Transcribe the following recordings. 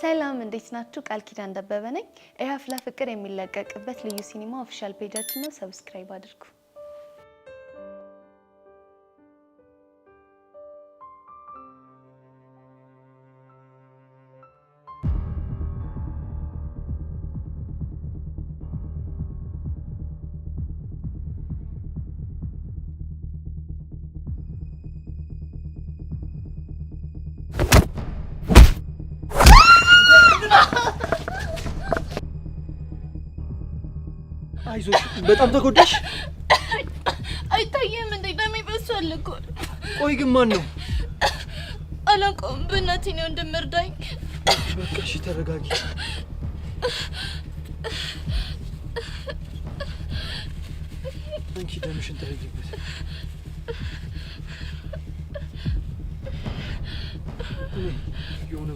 ሰላም፣ እንዴት ናችሁ? ቃል ኪዳን ደበበ ነኝ። ይህ አፍላ ፍቅር የሚለቀቅበት ልዩ ሲኒማ official page ኣችን ነው። Subscribe አድርጉ። አይዞሽ፣ በጣም ተጎዳሽ? አይታየም እንዴ? ደሜ በሷል እኮ። ቆይ ግን ማን ነው? አላውቀውም። በእናትህ ነው እንደምርዳኝ። በቃ እሺ፣ ተረጋጊ። አንቺ ደምሽን ጥረጊበት። የሆነ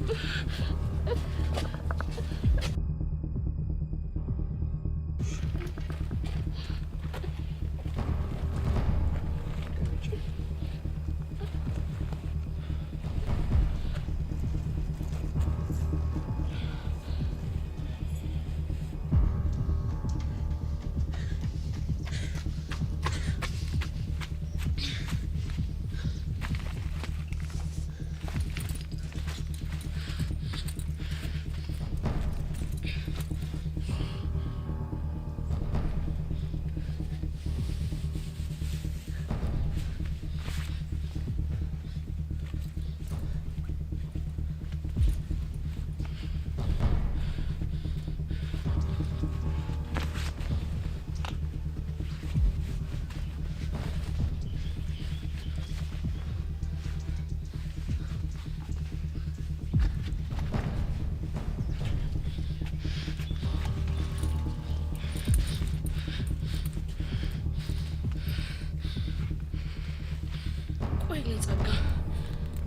ቆይ ግን ጸጋ፣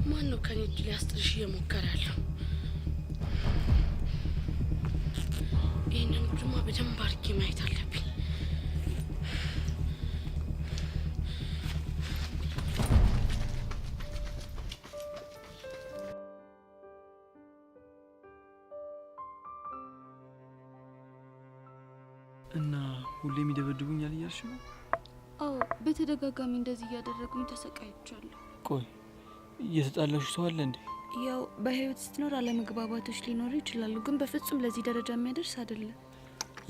ማን ነው ከኔ እጅ ሊያስጥልሽ እየሞከረ ያለው? ይህንን ጉድማ በደንብ አድርጌ ማየት አለብኝ። እና ሁሌም ይደበድቡኛል እያልሽ ነው? አዎ፣ በተደጋጋሚ እንደዚህ እያደረጉኝ ተሰቃይቻለሁ። ቆይ እየተጣላሹ ሰው አለ እንዴ? ያው በህይወት ስትኖር አለመግባባቶች ሊኖሩ ይችላሉ፣ ግን በፍጹም ለዚህ ደረጃ የሚያደርስ አይደለም።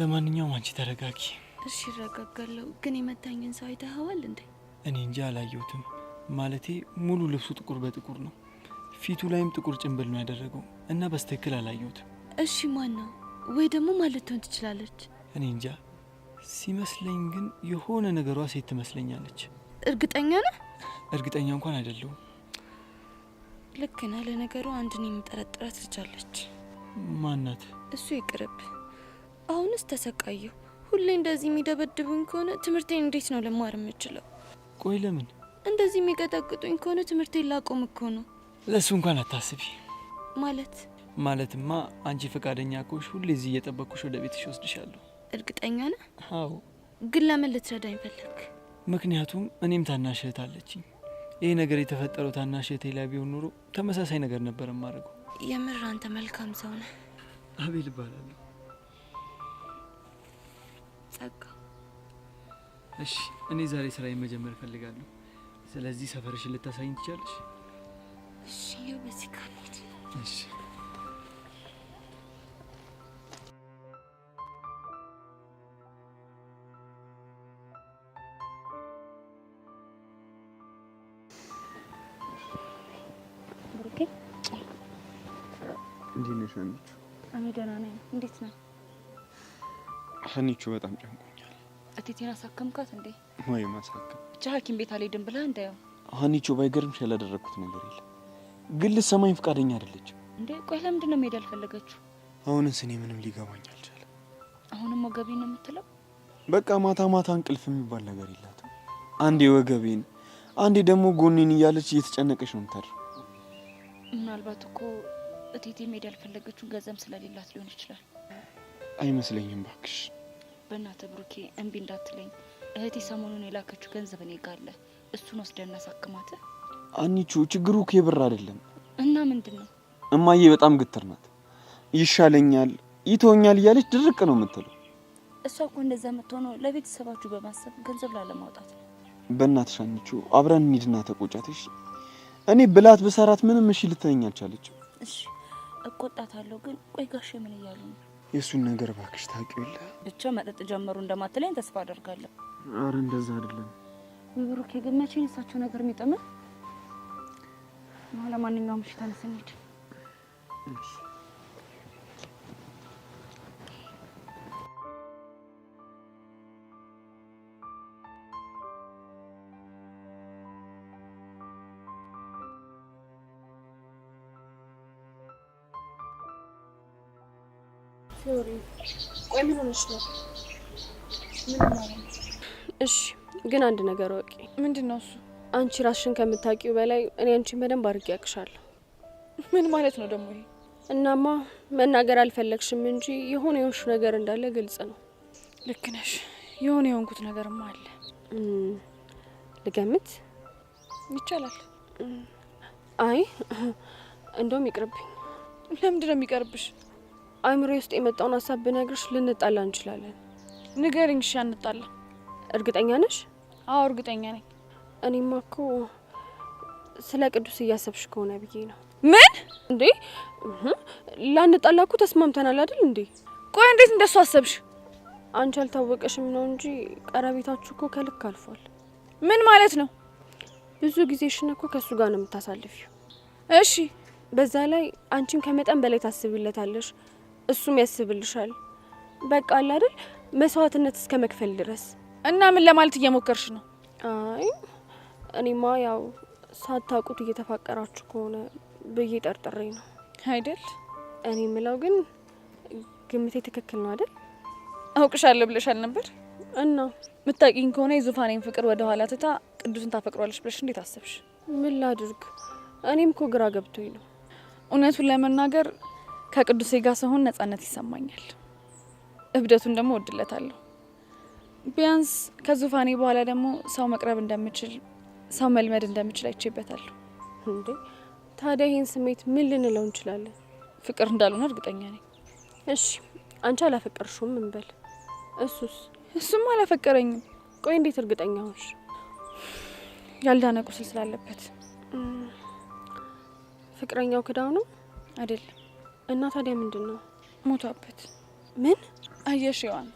ለማንኛውም አንቺ ተረጋጊ። እሺ እረጋጋለሁ። ግን የመታኝን ሰው አይተኸዋል እንዴ? እኔ እንጃ አላየሁትም። ማለቴ ሙሉ ልብሱ ጥቁር በጥቁር ነው፣ ፊቱ ላይም ጥቁር ጭንብል ነው ያደረገው እና በስትክክል አላየሁትም። እሺ ማን ነው? ወይ ደግሞ ማን ልትሆን ትችላለች? እኔ እንጃ። ሲመስለኝ ግን የሆነ ነገሯ ሴት ትመስለኛለች። እርግጠኛ ነህ? እርግጠኛ እንኳን አይደለሁም። ልክ ነህ። ለነገሩ አንድ እኔ የምጠረጥራት ልጅ አለች። ማናት? እሱ ይቅርብ። አሁንስ ተሰቃየሁ። ሁሌ እንደዚህ የሚደበድቡኝ ከሆነ ትምህርቴን እንዴት ነው ልማር የምችለው? ቆይ ለምን እንደዚህ የሚቀጠቅጡኝ ከሆነ ትምህርቴን ላቆም እኮ ነው። ለእሱ እንኳን አታስቢ። ማለት ማለትማ አንቺ ፈቃደኛ ከሆንሽ ሁሌ እዚህ እየጠበቅኩሽ ወደ ቤትሽ ወስድሻለሁ። እርግጠኛ ነህ? አዎ። ግን ለምን ልትረዳኝ ፈለግ? ምክንያቱም እኔም ታናሽ እህት አለችኝ። ይህ ነገር የተፈጠረው ታናሽ እህቴ ላይ ቢሆን ኖሮ ተመሳሳይ ነገር ነበር የማደርገው። የምር አንተ መልካም ሰው ነህ። አቤል እባላለሁ። ጸጋ። እሺ፣ እኔ ዛሬ ስራዬን መጀመር እፈልጋለሁ። ስለዚህ ሰፈርሽን ልታሳይኝ ትችያለሽ? እሺ፣ ይኸው በዚህ ጋር እንሂድ። እሺ። ብሩኬ፣ እንዴት ነሽ ሀኒቾ? እኔ ደህና ነኝ። እንዴት ነህ? ሀኒቾ በጣም ጨንቆኛል። እቴቴን አሳከምካት እንዴ? ወይ ማሳከም ብቻ ሐኪም ቤት አልሄድም ብለህ እንዳየው ሀኒቾ፣ ባይገርምሽ ያላደረግኩት ነገር የለም፣ ግን ልትሰማኝ ፈቃደኛ አይደለችም። እንዴ? ቆይ ለምንድን ነው መሄድ ያልፈለገችው? አሁንስ እኔ ምንም ሊገባኝ አልቻለም። አሁንም ወገቤን ነው የምትለው? በቃ ማታ ማታ እንቅልፍ የሚባል ነገር የላትም። አንዴ ወገቤን፣ አንዴ ደግሞ ጎኔን እያለች እየተጨነቀች ነው የምታድረው። ምናልባት እኮ እቴቴ መሄድ ያልፈለገችው ገንዘብ ስለሌላት ሊሆን ይችላል። አይመስለኝም ባክሽ። በእናትህ ብሩኬ እምቢ እንዳትለኝ። እህቴ ሰሞኑን የላከችው ገንዘብ እኔ ጋ አለ። እሱን ወስደን እናሳክማት። አንቺ ችግሩ እኮ የብር አይደለም። እና ምንድን ነው? እማዬ በጣም ግትር ናት። ይሻለኛል፣ ይተወኛል እያለች ድርቅ ነው የምትለው። እሷ እኮ እንደዛ የምትሆነው ለቤተሰባችሁ በማሰብ ገንዘብ ላለማውጣት ነው። በእናትሽ አንቺ አብረን እንሂድና ተቆጫት። እሺ እኔ ብላት ብሰራት ምንም እሺ ልትለኝ አልቻለችም። እሺ እቆጣታለሁ፣ ግን ቆይ ጋሼ ምን እያሉ ነው? የእሱን ነገር እባክሽ ታውቂው የለ ብቻ መጠጥ ጀመሩ እንደማትለኝ ተስፋ አደርጋለሁ። አረ እንደዛ አይደለም። ወይ ብሩኬ፣ ግን መቼ ነው የእሳቸው ነገር የሚጥምህ? ለማንኛውም እሺ ተነስ እንሂድ። ቆይ ምን ሆነሽ ነው? እሺ ግን አንድ ነገር ወቂ። ምንድን ነው እሱ? አንቺ ራስሽን ከምታውቂው በላይ እኔ አንቺን በደንብ አድርጌ አውቅሻለሁ። ምን ማለት ነው ደግሞ ይሄ? እናማ መናገር አልፈለግሽም እንጂ የሆነ የሆንሽው ነገር እንዳለ ግልጽ ነው። ልክ ነሽ። የሆነ የሆንኩት ነገርማ አለ። ልገምት? ይቻላል። አይ እንደውም ይቅርብኝ። ለምንድን ነው የሚቀርብሽ? አይምሮ ውስጥ የመጣውን ሀሳብ ብነግርሽ ልንጣላ እንችላለን። ንገሪኝ። እሺ አንጣላ። እርግጠኛ ነሽ? አዎ እርግጠኛ ነኝ። እኔማ እኮ ስለ ቅዱስ እያሰብሽ ከሆነ ብዬ ነው። ምን እንዴ? ላንጣላ እኮ ተስማምተናል አይደል እንዴ? ቆይ እንዴት እንደሱ አሰብሽ? አንቺ አልታወቀሽም ነው እንጂ ቀረቤታችሁ እኮ ከልክ አልፏል። ምን ማለት ነው? ብዙ ጊዜሽን እኮ ከእሱ ጋር ነው የምታሳልፊው። እሺ በዛ ላይ አንቺም ከመጠን በላይ ታስቢለታለሽ፣ እሱም ያስብልሻል። በቃ አለ አይደል መስዋዕትነት እስከ መክፈል ድረስ። እና ምን ለማለት እየሞከርሽ ነው? አይ እኔማ ያው ሳታውቁት እየተፋቀራችሁ ከሆነ ብዬ ጠርጥሬ ነው። አይደል? እኔ የምለው ግን ግምቴ ትክክል ነው አይደል? አውቅሻለሁ ብለሻል ነበር። እና ምታውቂኝ ከሆነ የዙፋኔን ፍቅር ወደ ኋላ ትታ ቅዱስን ታፈቅሯለሽ ብለሽ እንዴት አሰብሽ? ምን ላድርግ? እኔም እኮ ግራ ገብቶኝ ነው። እውነቱን ለመናገር ከቅዱሴ ጋር ስሆን ነጻነት ይሰማኛል። እብደቱን ደግሞ እወድለታለሁ። ቢያንስ ከዙፋኔ በኋላ ደግሞ ሰው መቅረብ እንደምችል፣ ሰው መልመድ እንደምችል አይቼበታለሁ። እንዴ ታዲያ ይህን ስሜት ምን ልንለው እንችላለን? ፍቅር እንዳልሆነ እርግጠኛ ነኝ። እሺ አንቺ አላፈቀርሽውም እንበል፣ እሱስ? እሱም አላፈቀረኝም። ቆይ እንዴት እርግጠኛ ሆንሽ? ያልዳነ ቁስል ስላለበት። ፍቅረኛው ክዳው ነው? አይደለም። እና ታዲያ ምንድን ነው? ሞቷበት። ምን? አየሽ ሔዋን፣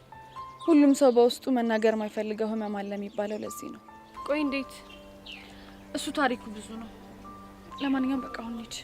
ሁሉም ሰው በውስጡ መናገር የማይፈልገው ህመም አለ የሚባለው ለዚህ ነው። ቆይ እንዴት? እሱ ታሪኩ ብዙ ነው። ለማንኛውም በቃ አሁን እንሂድ።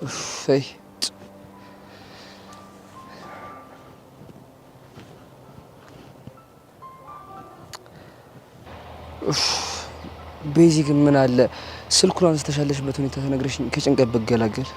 እሰይ ቤዚ ግን ምን አለ ስልኩን አንስተሽ ያለሽበት ሁኔታ ተነግረሽኝ ከጭንቀት ብገላገል።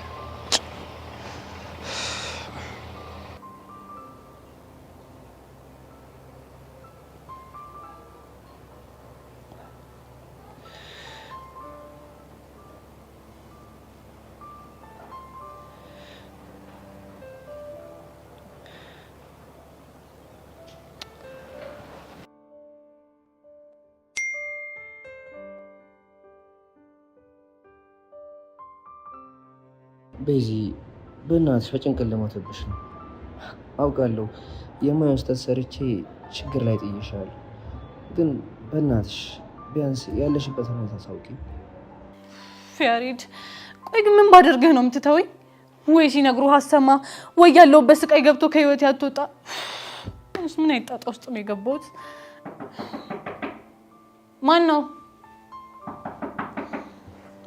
ቤዚ በእናትሽ በጭንቀት ልሞትብሽ ነው። አውቃለሁ የማይሆን ስህተት ሰርቼ ችግር ላይ ጥዬሻለሁ፣ ግን በእናትሽ ቢያንስ ያለሽበትን ሁኔታ አሳውቂ። ያሬድ፣ ቆይ ግን ምን ባደርግህ ነው የምትተወኝ? ወይ ሲነግሩህ አሰማ፣ ወይ ያለሁበት ስቃይ ገብቶ ከህይወት ያትወጣ። ምን አይነት ጣጣ ውስጥ ነው የገባሁት? ማን ነው?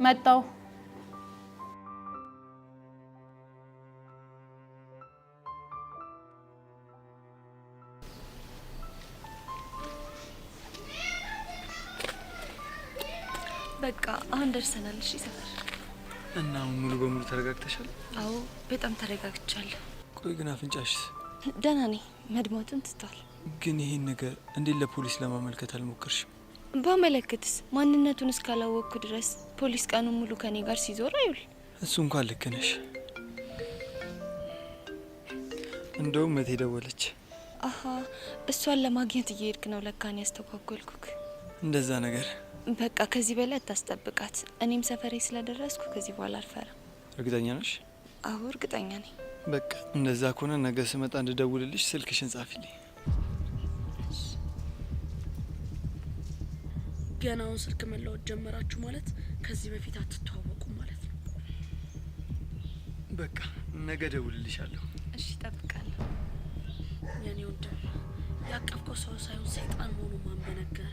መጣው። በቃ አሁን ደርሰናል። እሺ ሰፈር እና አሁን ሙሉ በሙሉ ተረጋግተሻል? አዎ በጣም ተረጋግቻለሁ። ቆይ ግን አፍንጫሽስ? ደህና ነኝ፣ መድማቱን ትቷል። ግን ይሄን ነገር እንዴት ለፖሊስ ለማመልከት አልሞከርሽም? ባመለክትስ ማንነቱን እስካላወቅኩ ድረስ ፖሊስ ቀኑን ሙሉ ከኔ ጋር ሲዞር አይውል። እሱ እንኳን ልክ ነሽ። እንደውም እቴ ደወለች። አሀ እሷን ለማግኘት እየሄድክ ነው ለካ እኔ ያስተጓጎልኩክ። እንደዛ ነገር በቃ ከዚህ በላይ አታስጠብቃት። እኔም ሰፈሬ ስለደረስኩ ከዚህ በኋላ አልፈራም። እርግጠኛ ነሽ? አዎ እርግጠኛ ነኝ። በቃ እንደዛ ከሆነ ነገ ስመጣ እንድደውልልሽ ስልክሽን ጻፊልኝ። ገና አሁን ስልክ መለወጥ ጀመራችሁ ማለት ከዚህ በፊት አትተዋወቁም ማለት ነው። በቃ ነገ እደውልልሻለሁ። እሺ እጠብቃለሁ። የኔ ወንድም ያቀፍከው ሰው ሳይሆን ሰይጣን መሆኑን ማን በነገረ?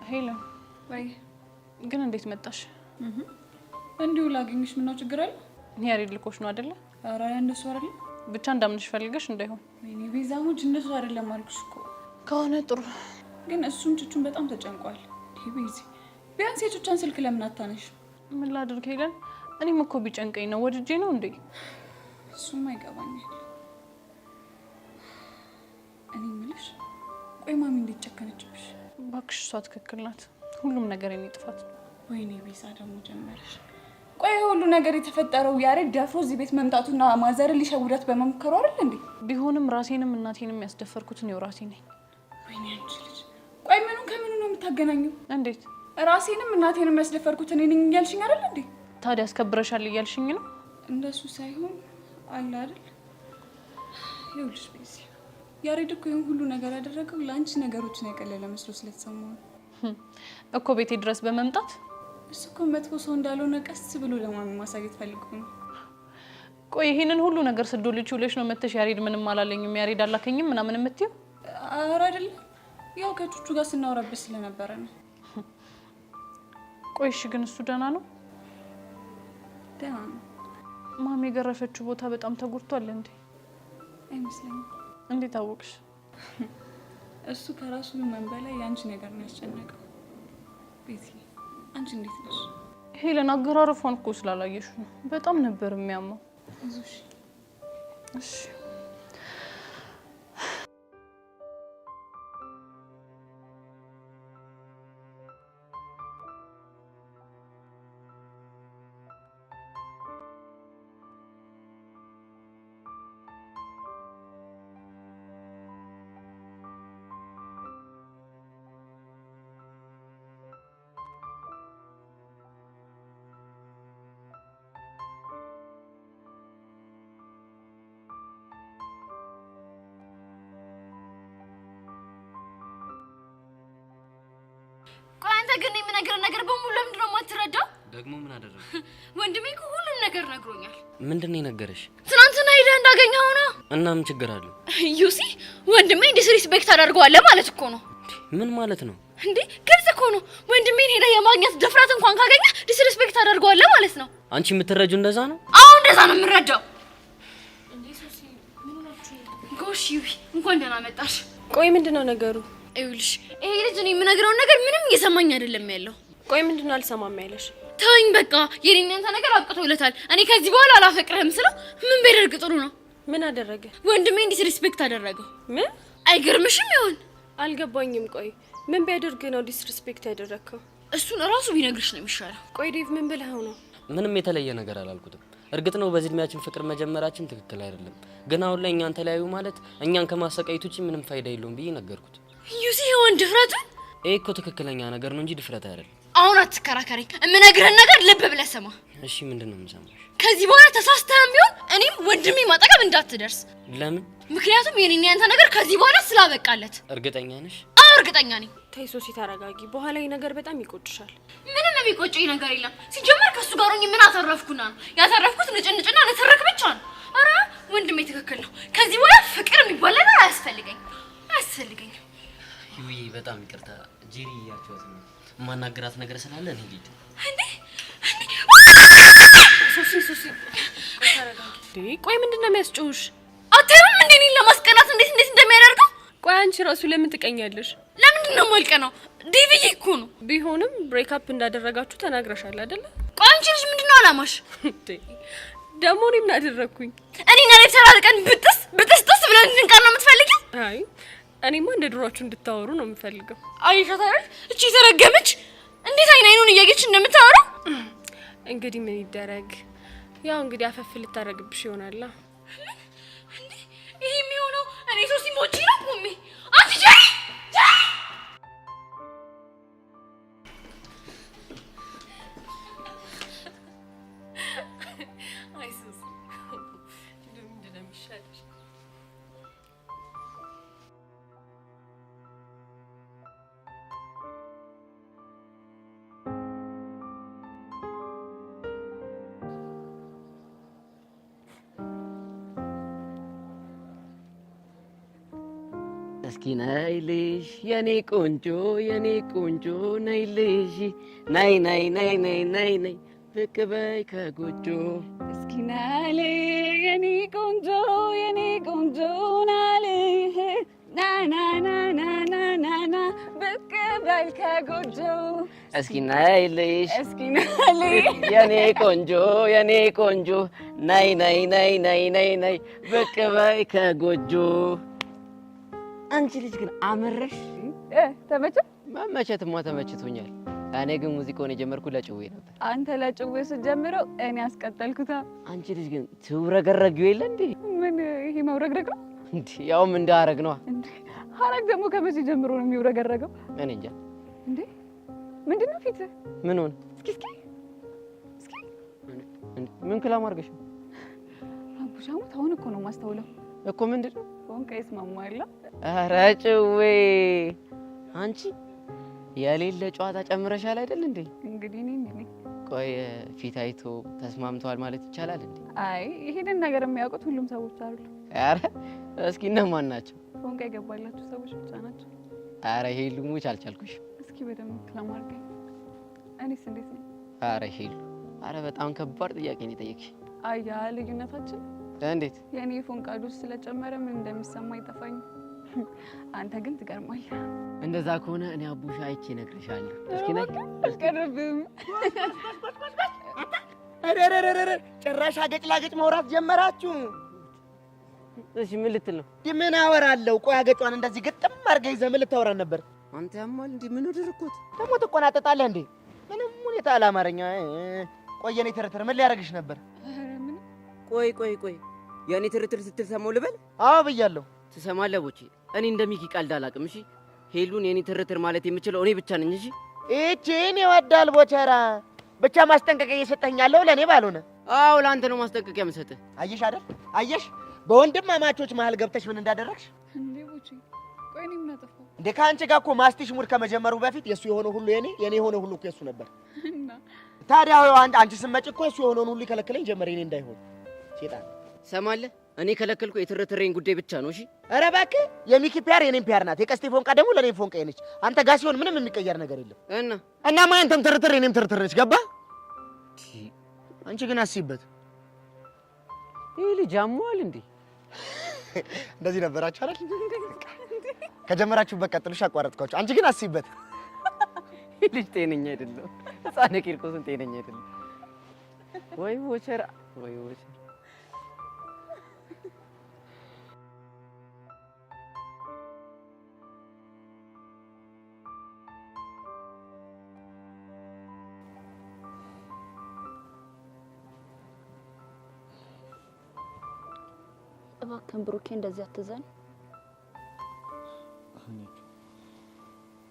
Hello። ወይ ግን እንዴት መጣሽ? እንዲሁ ላገኝሽ። ምነው ችግር አለ? ያሬድ ልኮሽ ነው አይደለ? ኧረ እንደሱ አይደለም። ብቻ እንዳምንሽ ፈልገሽ እንዳይሆን። ወይኔ ቤዛ ሙች፣ እንደሱ አይደለም አልኩሽ እኮ። ከሆነ ጥሩ። ግን እሱም ቹቹን በጣም ተጨንቋል። ቤዚ ቢያንስ የቹቻን ስልክ ለምን አታነሽ? ምን ላድርግ ሄለን፣ እኔም እኮ ቢጨንቀኝ ነው። ወድጄ ነው እንዴ? እሱማ ይገባኛል። እኔ የምልሽ ቆይ ማሚ እንዴት ጨከነችብሽ? እባክሽ እሷ ትክክል ናት። ሁሉም ነገር የኔ ጥፋት ነው። ወይኔ ቤዛ ደግሞ ጀመረሽ። ቆይ ሁሉ ነገር የተፈጠረው ያሬድ ደፍሮ እዚህ ቤት መምጣቱና ማዘርን ሊሸውዳት በመሞከሩ አይደል እንዴ? ቢሆንም ራሴንም እናቴንም ያስደፈርኩት እኔው ራሴ ነኝ። ወይኔ አንቺ ልጅ፣ ቆይ ምኑን ከምኑ ነው የምታገናኘው? እንዴት? ራሴንም እናቴንም ያስደፈርኩት እኔ ነኝ እያልሽኝ አይደል እንዴ? ታዲያ አስከብረሻል እያልሽኝ ነው? እንደሱ ሳይሆን አለ አይደል። ይኸውልሽ ቤዚ፣ ያሬድ እኮ ይሄን ሁሉ ነገር ያደረገው ለአንቺ ነገሮችን ያቀለለ መስሎ ስለተሰማው ነው እኮ ቤቴ ድረስ በመምጣት። እሱ እኮ መጥፎ ሰው እንዳልሆነ ቀስ ብሎ ለማሚ ማሳየት ፈልጎ ነው። ቆይ ይሄንን ሁሉ ነገር ስዶልች ውለሽ ነው መተሽ ያሬድ ምንም አላለኝም ያሬድ አላከኝም ምናምን የምትይው? ኧረ አይደለም፣ ያው ከቹቹ ጋር ስናወራበት ስለነበረ ነው። ቆይ እሺ፣ ግን እሱ ደህና ነው? ደህና ነው። ማሚ የገረፈችው ቦታ በጣም ተጎድቷል እንዴ? አይመስለኝም። እንዴት አወቅሽ? እሱ ከራሱ ህመም በላይ የአንቺ ነገር ነው ያስጨነቀው። ቤቲ አንቺ እንዴት ነሽ? ሄለን አገራረፏን እኮ ስላላየሽ ነው። በጣም ነበር የሚያመው። አይዞሽ። እሺ ቆይ አንተ ግን የምነግርህ ነገር በሙሉ ለምንድን ነው የማትረዳው? ደግሞ ምን አደረገ? ወንድሜ እኮ ሁሉም ነገር ነግሮኛል። ምንድን ነው የነገረሽ? ትናንትና ሄደህ እንዳገኘኸው ነው። እና ምን ችግር አለው? You see ወንድሜ disrespect አደርገዋለህ ማለት እኮ ነው። ምን ማለት ነው እንዴ? ግልጽ እኮ ነው። ወንድሜን ሄደህ የማግኘት ድፍረት እንኳን ካገኘህ disrespect አደርገዋለህ ማለት ነው። አንቺ የምትረጂው እንደዛ ነው? አዎ እንደዛ ነው የምረዳው። ጎሽ ይዊ እንኳን ደህና መጣሽ። ቆይ ምንድነው ነገሩ? ይኸውልሽ ይሄ ልጅ እኔ የምነግረውን ነገር ምንም እየሰማኝ አይደለም ያለው። ቆይ ምንድነው አልሰማም ያለሽ? ተወኝ በቃ የኔና ያንተ ነገር አብቅቶለታል። እኔ ከዚህ በኋላ አላፈቅርህም ስለው ምን ቢያደርግ ጥሩ ነው? ምን አደረገ? ወንድሜን disrespect አደረገው። ምን? አይገርምሽም? ይሆን አልገባኝም። ቆይ ምን ቢያደርግ ነው disrespect ያደረግከው? እሱን እራሱ ቢነግርሽ ነው የሚሻለው። ቆይ ዴቭ ምን ብለኸው ነው? ምንም የተለየ ነገር አላልኩትም። እርግጥ ነው በዚህ እድሜያችን ፍቅር መጀመራችን ትክክል አይደለም፣ ግን አሁን ላይ እኛን ተለያዩ ማለት እኛን ከማሰቃየት ውጪ ምንም ፋይዳ የለውም ብዬ ነገርኩት። You see ይሆን ድፍረቱን? ይሄ እኮ ትክክለኛ ነገር ነው እንጂ ድፍረት አይደለም። አሁን አትከራከረኝ። የምነግርህን ነገር ልብ ብለህ ስማ። እሺ ምንድን ነው የምሰማሽ? ከዚህ በኋላ ተሳስተህም ቢሆን እኔም ወንድሜ ማጠገብ እንዳትደርስ። ለምን? ምክንያቱም የኔና ያንተ ነገር ከዚህ በኋላ ስላበቃለት። እርግጠኛ ነሽ? አዎ እርግጠኛ ነኝ። ተይ ሶሲ ተረጋጊ። በኋላ ይህ ነገር በጣም ይቆጭሻል። ምንም የሚቆጨኝ ነገር የለም። ሲጀመር ከእሱ ጋር ሆኜ ምን አተረፍኩና ነው? ያተረፍኩት ንጭንጭና ንትርክ ብቻ ነው። ኧረ ወንድሜ ትክክል ነው። ከዚህ በኋላ ፍቅር የሚባል ነገር አያስፈልገኝም አያስፈልገኝም። ይውዬ በጣም ይቅርታ ጄሪ እያቸዋት ነው። የማናገራት ነገር ስላለ እኔ ልሂድ። እንዴ ሶሲ ሶሲ ተረጋጊ። ቆይ ምንድን ነው የሚያስጮህሽ? አታዩም እንዴ እኔን ለማስቀናት እንዴት እንዴት እንደሚያደርገው? ቆይ አንቺ ራሱ ለምን ትቀኛለሽ? ለምንድን ነው የማልቀናው? ዴቪዬ እኮ ነው። ቢሆንም break up እንዳደረጋችሁ ተናግረሻል አይደለ? ቆይ አንቺ ልጅ ምንድን ነው አላማሽ? ደግሞ እኔ ምን አደረግኩኝ? እኔና ዴቭ ተራርቀን ብጥስ ብጥስ ጥስ ብለን እንድንቀር ነው የምትፈልጊው? አይ እኔማ እንደ ድሯችሁ እንድታወሩ ነው የምፈልገው። አየሻት አይደል? እቺ የተረገመች እንዴት አይን አይኑን እያየች እንደምታወራው። እንግዲህ ምን ይደረግ፣ ያው እንግዲህ አፈፍ ልታረግብሽ ይሆናላ። ይሄ የሚሆነው እኔ ሶሲ ሞቼ ነው ቁሜ። አንቺ ጀሪ ጀሪ አይ ሶሲ እንደው ምንድን ነው የሚሻልሽ? እስኪ ነይልሽ የኔ ቆንጆ የኔ ቆንጆ ነይልሽ ነይ ነይ ነይ ነይ ነይ ነይ ብቅ በይ ከጎጆ እስኪ ናል የኔ ቆንጆ የኔ ቆንጆ ናል ና ና ና ና ና ና ና ብቅ በል ከጎጆ እስኪ ነይልሽ እስኪ ናል የኔ ቆንጆ የኔ ቆንጆ ነይ ነይ ነይ ነይ ነይ ነይ ብቅ በይ ከጎጆ። አንቺ ልጅ ግን አመረሽ። ተመቸ? መመቸትማ ተመችቶኛል። እኔ ግን ሙዚቃውን የጀመርኩት ለጭዌ ነበር። አንተ ለጭዌ ስትጀምረው እኔ አስቀጠልኩታ። አንቺ ልጅ ግን ትውረገረጊው የለ እንዴ? ምን ይሄ መውረግረግ ነው እንዴ? ያውም እንደ ሀረግ ነዋ። ሀረግ ደግሞ ከመቼ ጀምሮ ነው የሚውረገረገው? እኔ እንጃ። እንዴ ምንድን ነው ፊትህ? ምን ሆነ? እስኪ እስኪ እስኪ ምን ክላም አድርገሽ ነው? አቡሻሙት አሁን እኮ ነው የማስተውለው እኮ ምንድን ነው? ፎንቃ ይስማማል። ኧረ ጭዌ አንቺ የሌለ ጨዋታ ጨምረሻል አይደል እንዴ? እንግዲህ እኔ ነኝ። ቆይ ፊት አይቶ ተስማምተዋል ማለት ይቻላል እንዴ? አይ ይሄንን ነገር የሚያውቁት ሁሉም ሰዎች አሉ። ኧረ እስኪ እነማን ናቸው? ፎንቃ የገባላችሁ ሰዎች ብቻ ናቸው። ኧረ ሄሉ ሙች አልቻልኩሽ። እስኪ በደንብ ክላም አድርገኝ። እኔስ እንዴት ነኝ? ኧረ ሄሉ፣ ኧረ በጣም ከባድ ጥያቄ ነው የጠየቅሽ። አያ ልዩነታችን እንዴት? የእኔ የፎንቃ dose ስለጨመረ ምን እንደሚሰማ አይጠፋኝም። አንተ ግን ትገርማለህ። እንደዛ ከሆነ እኔ አቡሻ አይቼ እነግርሻለሁ። እስኪ ነይ። አልቀረብም። ኧረ ጭራሽ አገጭ ላገጭ ማውራት ጀመራችሁ። እሺ ምን ልትል ነው? ምን አወራለሁ? ቆይ አገጯን እንደዚህ ግጥም አድርገህ ይዘህ ምን ልታወራን ነበር? አንተ ያማል እንዴ? ምን አደረኩት? ደግሞ ትቆናጠጣለህ እንዴ? ምንም ሁኔታ አላማረኛ። ቆይ የኔ ትርትር ምን ሊያደርግሽ ነበር? ቆይ ቆይ ቆይ የኔ ትርትር ስትል ሰማሁ ልበል? አዎ ብያለሁ። ትሰማለህ ቦቼ፣ እኔ እንደ ሚኪ ቀልድ አላውቅም። እሺ ሄሉን የኔ ትርትር ማለት የምችለው እኔ ብቻ ነኝ። እሺ ይቺን ይወዳል ቦቸራ። ብቻ ማስጠንቀቂያ እየሰጠኸኝ ያለው ለእኔ ባልሆነ። አዎ ለአንተ ነው ማስጠንቀቂያ የምሰጥህ። አየሽ አይደል? አየሽ በወንድማማቾች መሀል ገብተሽ ምን እንዳደረግሽ። እንዴ ቦቼ፣ ቆይ እኔ ምን አጠፋሁ እንዴ? ከአንቺ ጋር እኮ ማስቲሽ mood ከመጀመሩ በፊት የእሱ የሆነ ሁሉ የኔ፣ የኔ የሆነ ሁሉ እኮ የእሱ ነበር። እና ታዲያ አንቺ ስትመጪ እኮ የእሱ የሆነውን ሁሉ ይከለክለኝ ጀመረ፣ የኔ እንዳይሆን ሴጣን። ሰማለህ? እኔ ከለከልኩ የትርትሬን ጉዳይ ብቻ ነው። እሺ ኧረ እባክህ የሚኪ ፒያር የኔም ፒያር ናት። የቀስቴ ፎንቃ ደግሞ ለኔም ፎንቃ ነች። አንተ ጋር ሲሆን ምንም የሚቀየር ነገር የለም። እና እናማ አንተም ትርትር የኔም ትርትር ነች። ገባ? አንቺ ግን አስቢበት። ይህ ልጅ አሟል እንዴ? እንደዚህ ነበራችሁ አይደል? ከጀመራችሁበት ቀጥሉሽ፣ አቋረጥኳችሁ። አንቺ ግን አስቢበት። ይህ ልጅ ጤነኛ አይደለም። ሕፃነ ቂርቆስን ጤነኛ አይደለም። ወይ ቦቸራ፣ ወይ ቦቸራ። እባክህን ብሩኬ እንደዚህ አትዘን።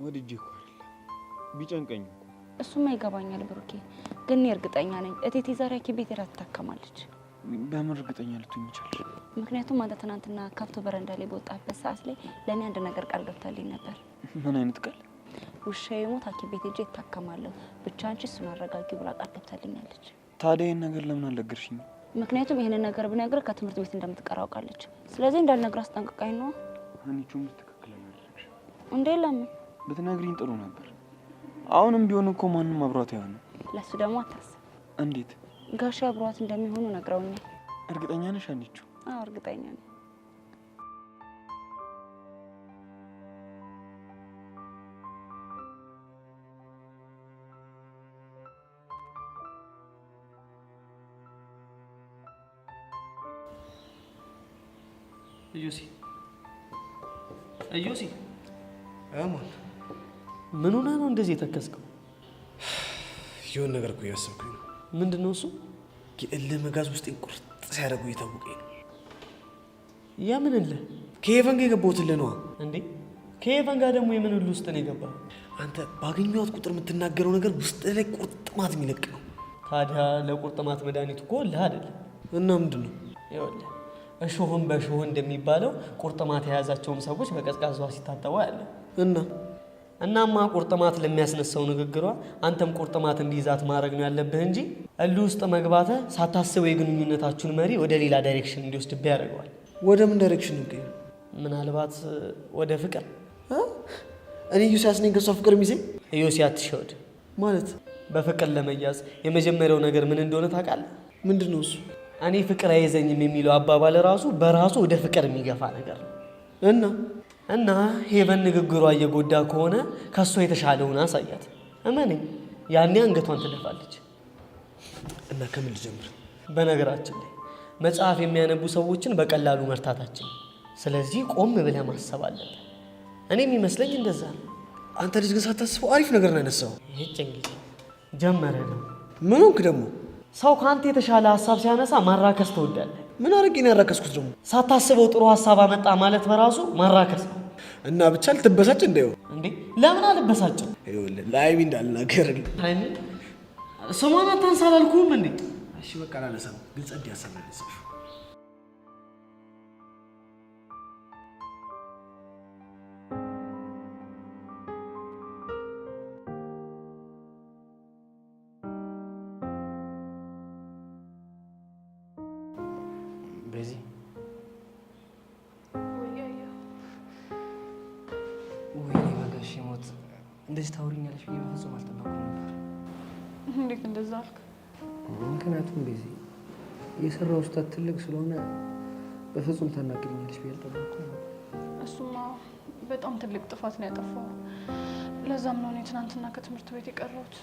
ወድጄ እኮ አይደለም ቢጨንቀኝ እኮ። እሱማ ይገባኛል ብሩኬ፣ ግን እኔ እርግጠኛ ነኝ እቴቴ ዛሬ ሐኪም ቤት ሄዳ ትታከማለች። በምን እርግጠኛ ልትሆኚ ቻልሽ? ምክንያቱም አንተ ትናንትና ከብቶ በረንዳ ላይ በወጣበት ሰዓት ላይ ለእኔ አንድ ነገር ቃል ገብታልኝ ነበር። ምን አይነት ቃል? ውሻዬ ሞት ሐኪም ቤት ሄጄ እታከማለሁ፣ ብቻ አንቺ እሱን አረጋጊው ብላ ቃል ገብታልኛለች። ታዲያ ይህን ነገር ለምን አልነገርሽኝም? ምክንያቱም ይህንን ነገር ብነግርህ ከትምህርት ቤት እንደምትቀር አውቃለች። ስለዚህ እንዳልነግርህ አስጠንቅቃኝ ነዋ። ሀኒቾም ትክክል አላደረግሽም። እንዴ ለምን? ብትነግሪኝ ጥሩ ነበር። አሁንም ቢሆን እኮ ማንም አብሯት አይሆንም። ለሱ ደግሞ አታስብ። እንዴት? ጋሼ አብሯት እንደሚሆኑ ነግረውኛል። እርግጠኛ ነሽ ሀኒቾ? አዎ እርግጠኛ ነኝ። ኢዮሲ ኢዮሲ፣ አማን ምን ሆነህ ነው እንደዚህ የተከስከው? የሆነ ነገር እኮ እያሰብኩኝ ነው። ምንድን ነው እሱ? የእልህ መጋዝ ውስጤን ቁርጥ ሲያደርገው እየታወቀኝ ነው። የምን እልህ? ከሄቨን ጋር የገባሁት እልህ ነዋ። እንዴ ከሄቨን ጋር ደግሞ የምን እልህ ውስጥ ነው የገባው? አንተ ባገኘኋት ቁጥር የምትናገረው ነገር ውስጥ ላይ ቁርጥማት የሚለቅ ነው። ታዲያ ለቁርጥማት መድኃኒቱ እኮ እልህ አይደለም። እና ምንድን ነው? ይኸውልህ እሾህን በእሾህ እንደሚባለው ቁርጥማት የያዛቸውም ሰዎች በቀዝቃዛ ውሃ ሲታጠቡ ያለ እና እናማ ቁርጥማት ለሚያስነሳው ንግግሯ አንተም ቁርጥማት እንዲይዛት ማድረግ ነው ያለብህ እንጂ እልህ ውስጥ መግባትህ ሳታስበው የግንኙነታችሁን መሪ ወደ ሌላ direction እንዲወስድብህ ያደርገዋል። ወደ ምን direction ነው? ምናልባት ወደ ፍቅር። እኔ ኢዮስያስ ነኝ ከእሷ ፍቅር የሚይዘኝ? ኢዮሲ አትሸወድ። ማለት በፍቅር ለመያዝ የመጀመሪያው ነገር ምን እንደሆነ ታውቃለህ? ምንድን ነው እሱ? እኔ ፍቅር አይዘኝም የሚለው አባባል ራሱ በራሱ ወደ ፍቅር የሚገፋ ነገር ነው። እና እና ሄቨን ንግግሯ እየጎዳ ከሆነ ከእሷ የተሻለውን አሳያት። እመነኝ፣ ያኔ አንገቷን ትደፋለች። እና ከምን ልጀምር? በነገራችን ላይ መጽሐፍ የሚያነቡ ሰዎችን በቀላሉ መርታታችን። ስለዚህ ቆም ብለህ ማሰብ አለብህ። እኔ የሚመስለኝ እንደዛ ነው። አንተ ልጅ ግን ሳታስበው አሪፍ ነገር ነው ያነሳው። ይህች እንግዲህ ጀመረ ደግሞ። ምን ሆንክ ደግሞ? ሰው ከአንተ የተሻለ ሀሳብ ሲያነሳ ማራከስ ትወዳለህ። ምን አድርጌ ነው ያራከስኩት ደግሞ? ሳታስበው ጥሩ ሀሳብ አመጣ ማለት በራሱ ማራከስ ነው። እና ብቻ ልትበሳጭ እንዳይሆን። እንዴ ለምን አልበሳጭም? ይኸውልህ ለሀይሚ እንዳልናገርልህ። ሀይሚ ስሟን አታንሳ አላልኩህም እንዴ? እሺ በቃ አላነሳም፣ ግን ጸድ ሀሳብ ነው ያነሳሽው። ቤዚ ወይኔ በጋሼ ሞት እንደዚህ ታወሪኛለሽ ብዬ በፍጹም አልጠበኩም ነበር። እንዴት እንደዛ አልክ? ምክንያቱም ቤዚ የሰራው ስህተት ትልቅ ስለሆነ በፍጹም ታናግሪኛለሽ ብዬ አልጠበኩም። እሱማ በጣም ትልቅ ጥፋት ነው ያጠፋው። ለዛም ነው እኔ ትናንትና ከትምህርት ቤት የቀረሁት።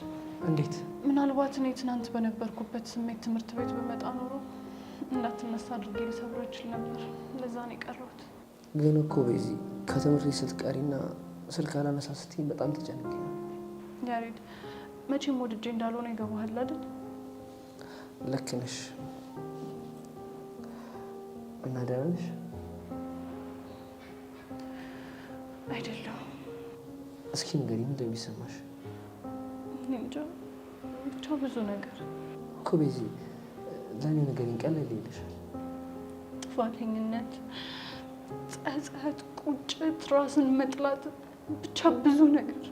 እንዴት? ምናልባት እኔ ትናንት በነበርኩበት ስሜት ትምህርት ቤት በመጣ ኖሮ እንዳትነሳ አድርጌ ልሰብረው እችል ነበር። ለዛ ነው የቀረሁት። ግን እኮ ቤዚ ከትምህርት ቤት ስትቀሪና ስልክ አላነሳ ስትይኝ በጣም ተጨንቄ ነበር። ያሬድ መቼም ወድጄ እንዳልሆነ ይገባሃል አይደል? ልክ ነሽ። እና ደህና ነሽ? አይደለሁም። እስኪ ንገሪኝ፣ ምንድን ነው የሚሰማሽ? እኔ እንጃ፣ ብቻ ብዙ ነገር እኮ ቤዚ፣ ለእኔ ንገሪኝ፣ ቀለል ይልሻል። ጥፋተኝነት፣ ጸጸት፣ ቁጭት፣ ራስን መጥላት፣ ብቻ ብዙ ነገር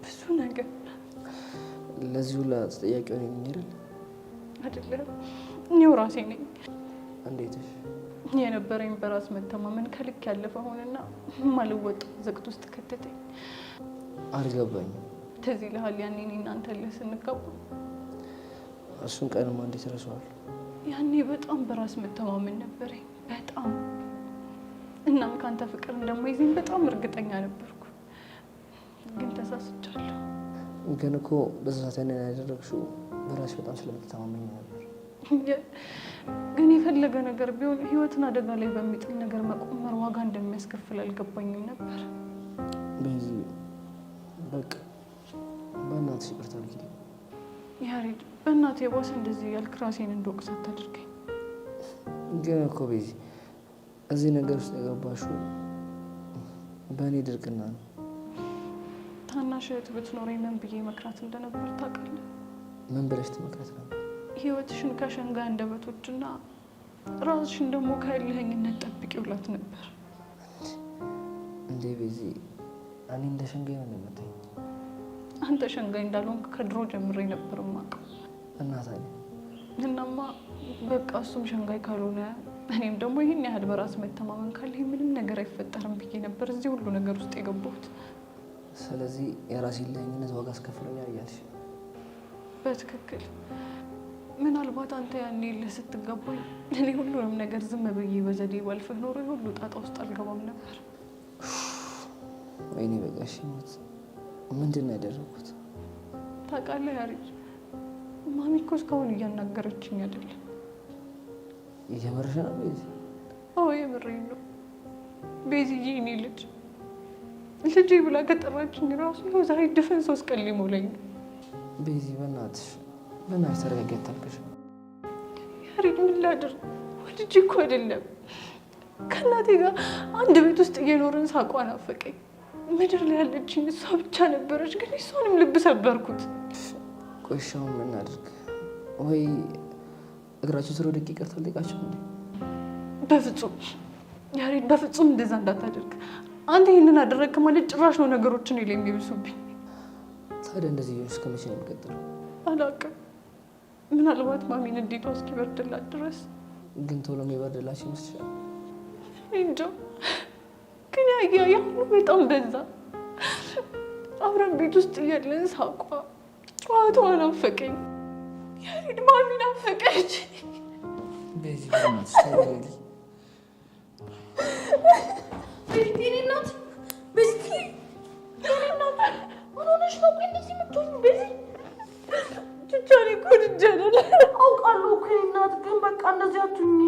ብዙ ነገር። ለዚህ ሁላ ተጠያቂ እኔ ነኝ አይደል? አይደለም፣ እኔው ራሴ ነኝ። እንዴትሽ? የነበረኝ በራስ መተማመን ከልክ ያለፈ ሆነና የማልወጣው ዝቅት ውስጥ ከተተኝ። አልገባኝም። ትዝ ይልሃል ያኔ እኔ እና አንተ እልህ ስንጋባ? እሱን ቀንማ እንዴት እረሳዋለሁ? ያኔ በጣም በራስ መተማመን ነበረኝ፣ በጣም። እናም ከአንተ ፍቅር እንደማይዘኝ በጣም እርግጠኛ ነበርኩ። ግን ተሳስቻለሁ። ግን እኮ በዛ ሰዓት ያንን ያደረግሽው በራስሽ በጣም ስለምትተማመኝ ነበር። ግን የፈለገ ነገር ቢሆን ህይወትን አደጋ ላይ በሚጥል ነገር መቆመር ዋጋ እንደሚያስከፍል አልገባኝም ነበር። ቤዚ በቃ በእናትሽ ይቅርታ አድርጊልኝ። ያሬድ በእናትህ የባሰ እንደዚህ እያልክ ራሴን እንድወቅስ አታድርገኝ። ግን እኮ ቤዚ እዚህ ነገር ውስጥ የገባሽው በእኔ ድርቅና ነው። ታናሽ እህት ብትኖረኝ ምን ብዬ መክራት እንደነበር ታውቃለህ? ምን ብለሽ ትመክራት ነበር? ህይወትሽን ከሸንጋ አንደበቶችና ራስሽን ደግሞ ከእልህኝነት ጠብቂው እላት ነበር። እንዴ ቤዚ እኔ እንደ ሸንጋይ ነው የምታይኝ? አንተ ሸንጋይ እንዳልሆንክ ከድሮ ጀምሬ ነበር የማውቀው። እና ታዲያ? እናማ በቃ እሱም ሸንጋይ ካልሆነ እኔም ደግሞ ይህን ያህል በራስ መተማመን ካለ ምንም ነገር አይፈጠርም ብዬ ነበር እዚህ ሁሉ ነገር ውስጥ የገባሁት። ስለዚህ የራሴን ለኝነት ዋጋ አስከፍሎኛል እያልሽ? በትክክል። ምናልባት አንተ ያኔ እልህ ስትገባኝ እኔ ሁሉንም ነገር ዝም ብዬ በዘዴ ባልፍህ ኖሮ የሁሉ ጣጣ ውስጥ አልገባም ነበር። ወይኔ በጋሽ ሞት ምንድን ነው ያደረኩት? ታውቃለህ ያሬድ፣ ማሚ እኮ እስካሁን እያናገረችኝ አይደለም። የምርሽ ነው ቤዚ? አዎ የምሬን ነው ቤዚዬ። እኔ ልጅ ልጄ ብላ ከጠራችኝ ራሱ ይኸው ዛሬ ድፍን 3 ቀን ሊሞላኝ ነው። ቤዚ በእናትሽ በእናትሽ ተረጋጊ፣ አታልቅሽ። ያሬድ ምን ላድርግ? ወድጄ እኮ አይደለም ከእናቴ ጋር አንድ ቤት ውስጥ እየኖርን ሳቋ ናፈቀኝ። ምድር ላይ ያለችኝ እሷ ብቻ ነበረች፣ ግን እሷንም ልብ ሰበርኩት። ቆይ እሺ አሁን ምን እናድርግ? ወይ እግራቸው ስር ወድቄ ይቅርታ ልጠይቃቸው እንዴ? በፍጹም ያሬድ፣ በፍጹም እንደዛ እንዳታደርግ። አንተ ይህንን አደረግክ ማለት ጭራሽ ነው ነገሮችን እኔ ላይ የሚብሱብኝ። ታዲያ እንደዚህ እየሆንሽ እስከ መቼ ነው የሚቀጥለው? አላውቅም። ምናልባት ማሚን እንዴቷ እስኪበርድላት ድረስ። ግን ቶሎ የሚበርድላቸው ይመስልሻል? እንጃ። ግን ያያ ያሁኑ በጣም በዛ። አብረን ቤት ውስጥ እያለን ሳቋ፣ ጨዋታዋ ናፈቀኝ። ያሬድ ማሚ ናፈቀች። ቤዚ በእናትሽ ተረጋጊ። ቤዚ የእኔ እናት፣ ቤዚ የእኔ እናት፣ ምን ሆነሽ ነው? ቆይ እንደዚህ የምትሆኚው ቤዚ? ቹቻ እኔ እኮ ወድጄ አይደለም። አውቃለሁ እኮ የእኔ እናት፣ ግን በቃ እንደዚህ አትሁኚ።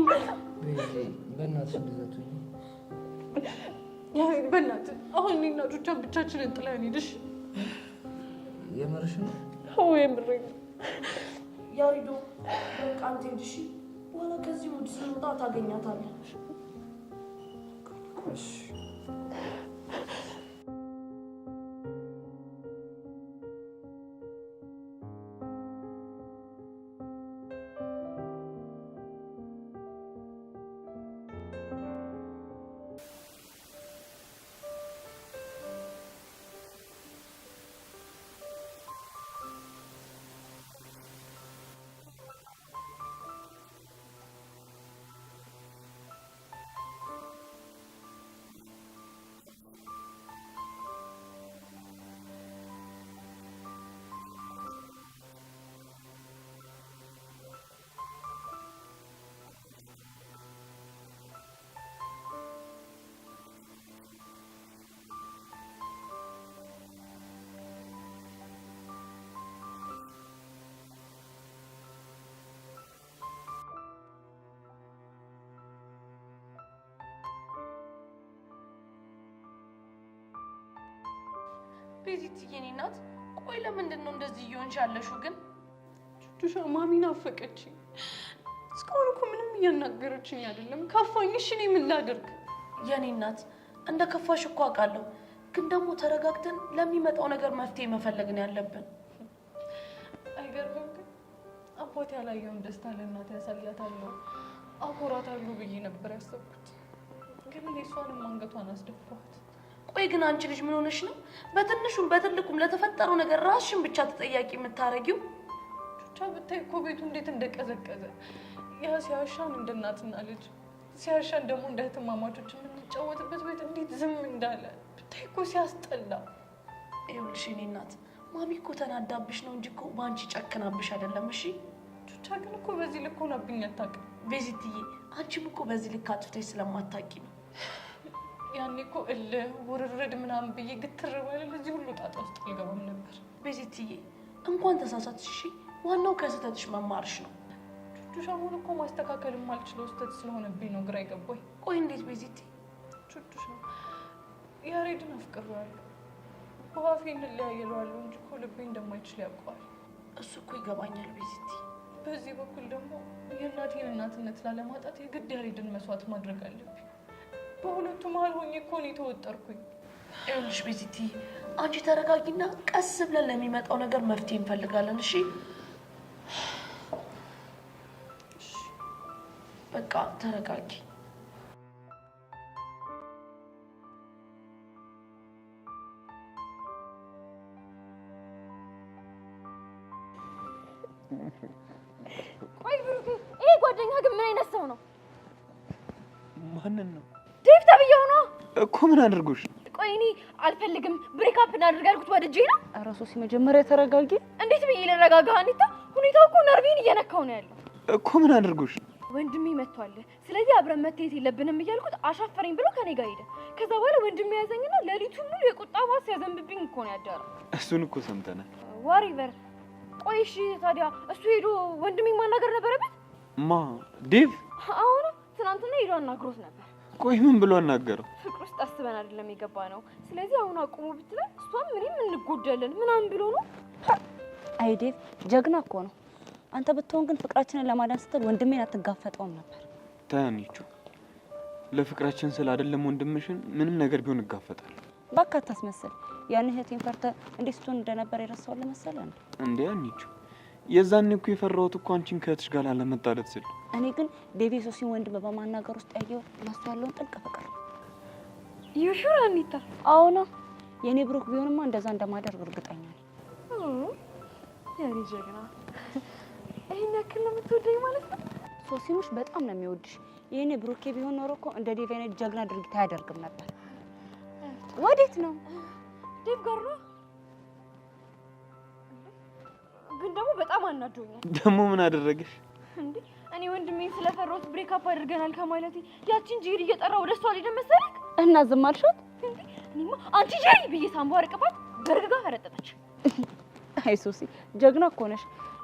ቤዚ በእናትሽ እንደዚህ አትሁኚ። ያሬድ በእናትህ አሁን እኔና ቹቻ ብቻችንን ጥለን ሂድ። እሺ? የምርሽ ነው? አዎ የምሬን ነው። ያሬዶ በቃ አንተ ሂድ እሺ። በኋላ ከዚህ mood ስንወጣ ታገኛታለህ። እሺ። ቤዚትዬ የእኔ እናት፣ ቆይ ለምንድን ነው እንደዚህ እየሆንሽ ያለሽው ግን? ቹቹሻ ማሚ ናፈቀችኝ። እስካሁን እኮ ምንም እያናገረችኝ አይደለም። ካፋኝ እሺ እኔ ምን ላድርግ? የእኔ እናት እንደ ከፋሽ እኮ አውቃለሁ፣ ግን ደግሞ ተረጋግተን ለሚመጣው ነገር መፍትሄ መፈለግ ነው ያለብን። አይገርምም ግን አባቴ ያላየውን ደስታ ለእናቴ ያሳያታለሁ፣ አኮራታለሁ ብዬ ነበር ያሰብኩት። ግን እኔ እሷንም አንገቷን አስደፋኋት። ቆይ ግን አንቺ ልጅ ምን ሆነሽ ነው በትንሹም በትልቁም ለተፈጠረው ነገር ራስሽን ብቻ ተጠያቂ የምታረጊው? ቹቻ ብታይ እኮ ቤቱ እንዴት እንደቀዘቀዘ። ያ ሲያሻን እንደ እናትና ልጅ ሲያሻን ደግሞ እንደ እህትማማቾች የምንጫወትበት ቤት እንዴት ዝም እንዳለ ብታይ እኮ ሲያስጠላ። ይኸውልሽ የእኔ እናት ማሚ እኮ ተናዳብሽ ነው እንጂ እኮ በአንቺ ጨክናብሽ አይደለም። እሺ ቹቻ ግን እኮ በዚህ ልክ ሆናብኝ አታውቅም። ቤዚትዬ አንቺም እኮ በዚህ ልክ አጥፍተሽ ስለማታውቂ ነው። ያኔ እኮ እልህ ውርርድ ምናምን ብዬ ግትር ባለ እዚህ ሁሉ ጣጣ ውስጥ አልገባም ነበር። ቤዚትዬ እንኳን ተሳሳትሽ። እሺ ዋናው ከስህተትሽ መማርሽ ነው። ቹቹሽ አሁን እኮ ማስተካከል የማልችለው ስህተት ስለሆነብኝ ነው ግራ የገባኝ። ቆይ እንዴት ቤዚቲ? ቹቹሽ ያሬድን አፍቅሬዋለሁ። በአፌ እንለያይ እለዋለሁ እንጂ እኮ ልቤ እንደማይችል ያውቀዋል። እሱ እኮ ይገባኛል ቤዚቲ። በዚህ በኩል ደግሞ የእናቴን እናትነት ላለማጣት የግድ ያሬድን መስዋዕት ማድረግ አለብኝ። በሁለቱ መሀል ሆኜ እኮ ነው የተወጠርኩኝ። ይኸውልሽ ቤዚቲ አንቺ ተረጋጊና ቀስ ብለን ለሚመጣው ነገር መፍትሄ እንፈልጋለን። እሺ በቃ ተረጋጊ። ሆኖ ነው? ማንን ነው? ዴቭ ተብዬው ነው እኮ። ምን አድርጎሽ? ቆይ እኔ አልፈልግም break up እናድርግ ያልኩት ወድጄ ነው? ኧረ ሶሲ መጀመሪያ ተረጋጊ። እንዴት ብዬ ልረጋጋ አኒታ? ሁኔታው እኮ ነርቬን እየነካው ነው ያለው እኮ። ምን አድርጎሽ? ወንድሜ መጥቷል፣ ስለዚህ አብረን መታየት የለብንም እያልኩት አሻፈረኝ ብሎ ከኔ ጋር ሄደ። ከዛ በኋላ ወንድሜ ያዘኝና ሌሊቱን ሙሉ የቁጣ ባስ ያዘንብብኝ እኮ ነው ያደረው። እሱን እኮ ሰምተናል። Whatever። ቆይ እሺ ታዲያ እሱ ሄዶ ወንድሜ ማናገር ነበረበት? ማ ዴቭ? አሁን ትናንትና ሄዶ አናግሮት ነበር። ቆይ ምን ብሎ አናገረው? ፍቅር ውስጥ አስበን አይደለም የገባ ነው። ስለዚህ አሁን አቁሙ ብትለን እሷም እኔም እንጎዳለን ምናምን ብሎ ነው። አይ ዴቭ ጀግና እኮ ነው። አንተ ብትሆን ግን ፍቅራችንን ለማዳን ስትል ወንድሜን አትጋፈጠውም ነበር። ታያኒቹ ለፍቅራችን ስል አይደለም ወንድምሽን ምንም ነገር ቢሆን እጋፈጣለሁ። እባክህ አታስመስል። ያን እህቴን ፈርተህ እንዴት ስትሆን እንደነበር የረሳው ለመሰለህ እንዴ? እንዴ አንቺ የዛኔ እኮ የፈራሁት እኮ አንቺን ከእህትሽ ጋር ላለመጣለት ስል። እኔ ግን ዴቭ የሶሲን ወንድም በማናገር ውስጥ ያየሁት ለእሱ ያለውን ጥልቅ ፍቅር ነው። You sure አኒታ? አዎና የኔ ብሩክ ቢሆንማ እንደዛ እንደማደርግ እርግጠኛ ነኝ። የኔ ጀግና ይሄን ያክል ነው የምትወደኝ ማለት ነው? ሶሲሙሽ በጣም ነው የሚወድሽ። የኔ ብሩኬ ቢሆን ኖሮ እኮ እንደ ዴቭ አይነት ጀግና ድርጊት አያደርግም ነበር። ወዴት ነው? ዴቭ ጋር ነው። ግን ደግሞ በጣም አናዶኛል። ደግሞ ምን አደረገሽ እንዴ? እኔ ወንድሜን ስለፈራሁት break up አድርገናል ከማለቴ ያቺን ጄሪ እየጠራ ወደ እሷ ሊሄድ መሰለክ? እና ዝም አልሻት? እንዴ እኔማ አንቺ ጄሪ ብዬ ሳንቧርቅባት በርግጋ ፈረጠጠች። አይ ሶሲ ጀግና እኮ ነሽ።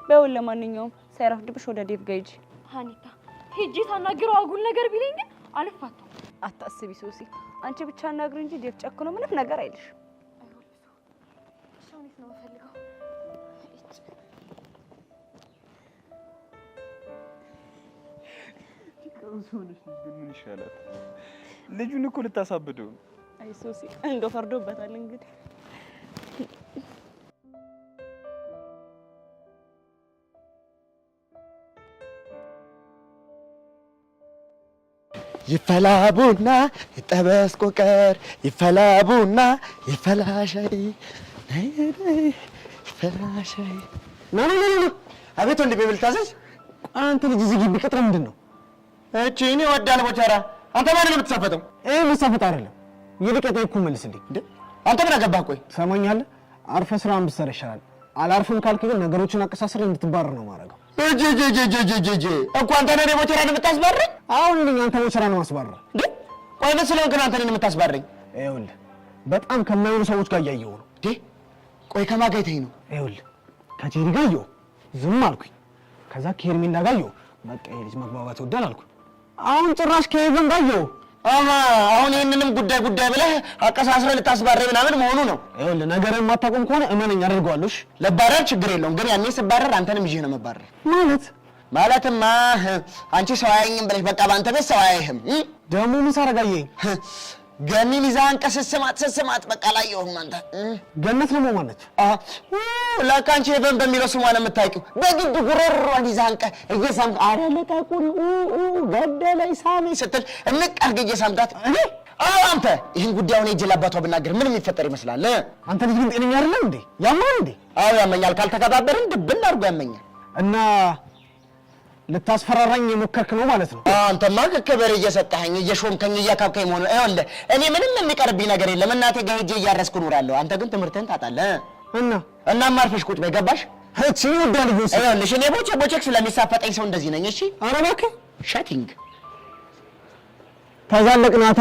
በይው ለማንኛውም ሳይረፍድብሽ ወደ ዴቭ ጋር ሂጂ። ሀኒታ ሄጄ ሳናግረው አጉል ነገር ቢለኝ ግን አልፋታም። አታስቢ ሶሲ፣ አንቺ ብቻ አናግሪ እንጂ ዴቭ ጨክኖ ምንም ነገር አይልሽ። እሺ አሁን የት ነው የምፈልገው? ቀውስ ሆነሽ ልጅ ግን ምን ይሻላል? ልጁን እኮ ልታሳብደው ነው። አይ ሶሲ እንደው ፈርዶበታል እንግዲህ። ይፈላ ቡና ይጠበስ ቆቀር፣ ይፈላ ቡና ይፈላ ሻይ፣ ይፈላ ሻይ። ና ና ና ና። አቤት ወንድሜ፣ ምን ልታዘዝ? አንተ ልጅ እዚህ ግቢ ቅጥር ምንድን ነው? እቺ እኔ እወዳለሁ ቦቸራ። አንተ ማንን ነው የምትሳፈጠው? ይሄ መሳፈጥ አይደለም፣ ይልቅ የጠየኩህን መልስልኝ። እንዴ አንተ ምን አገባህ? ቆይ ትሰማኛለህ? አርፈህ ስራህን ብትሰራ ይሻላል። አላርፍም ካልክ ግን ነገሮችን አቀሳስረህ እንድትባረር ነው የማደርገው። እጂ እጂ እጂ እጂ እጂ እኮ አንተ ነህ እኔ ቦቸራን የምታስባርረኝ? አሁን እኔ አንተ ቦቸራ ነው የማስባርረህ። እንዴ ቆይ ምን ስለሆንክ ነው አንተ እኔን የምታስባርረኝ? ይኸውልህ በጣም ከማይሆኑ ሰዎች ጋር እያየሁ ነው። እንዴ ቆይ ከማን ጋር አይተኸኝ ነው? ይኸውልህ ከጄሪ ጋር አየሁ፣ ዝም አልኩኝ። ከዛ ከሄርሜላ ጋር አየሁ፣ በቃ ይሄ ልጅ መግባባት ይወዳል አልኩ። አሁን ጭራሽ ከሄቨን ጋር አየሁ። አሃ አሁን ይሄንንም ጉዳይ ጉዳይ ብለህ አቀሳስረህ ልታስባርረኝ ምናምን መሆኑ ነው። ይኸውልህ ነገርን የማታቆም ከሆነ እመነኝ አደርገዋለሁ። እሺ ለባረር ችግር የለውም፣ ግን ያኔ ስባረር አንተንም ይዤ ነው የምባረር። ማለት ማለትማ አንቺ ሰው አያየኝም ብለሽ በቃ በአንተ ቤት ሰው አያይህም። ደግሞ ምን ሳደርግ አየኸኝ? ገኒን ይዘህ አንቀህ ስትስማት ስትስማት በቃ አላየሁም። አንተ ገነት ደግሞ ማነች? ለካ አንቺ ሄቨን በሚለው ስሟ ነው የምታውቂው። በግድ ጉሮሮዋን ይዘህ አንቀህ እየሳምክ ኧረ ልቀቁኝ ገደለኝ ሳመኝ ስትል እንቅ አድርገህ እየሳምካት። አዎ አንተ ይህን ጉዳይ አሁን ሄጄ ለአባቷ ብናገር ምን የሚፈጠር ይመስላል? አንተ ልጅ ግን ጤነኛ አይደለም እንዴ? ያማል እንዴ? አዎ ያመኛል። ካልተከባበርን ድብን አድርጎ ያመኛል። እና ልታስፈራራኝ የሞከርክ ነው ማለት ነው? አንተማ ክብር እየሰጠኸኝ እየሾምከኝ እያካብከኝ መሆኑ ይኸውልህ፣ እኔ ምንም የሚቀርብኝ ነገር የለም። እናቴ ጋር ሄጄ እያረስኩ እኖራለሁ። አንተ ግን ትምህርትህን ታጣለህ። እና እናማ አርፈሽ ቁጭ በይ። ገባሽ? እቺ ይወዳል ይወስ ይኸውልሽ፣ እኔ ቦቼ ቦቼክ ስለሚሳፈጠኝ ሰው እንደዚህ ነኝ። እሺ። ኧረ እባክህ ሸቲንግ ተዛለቅናታ።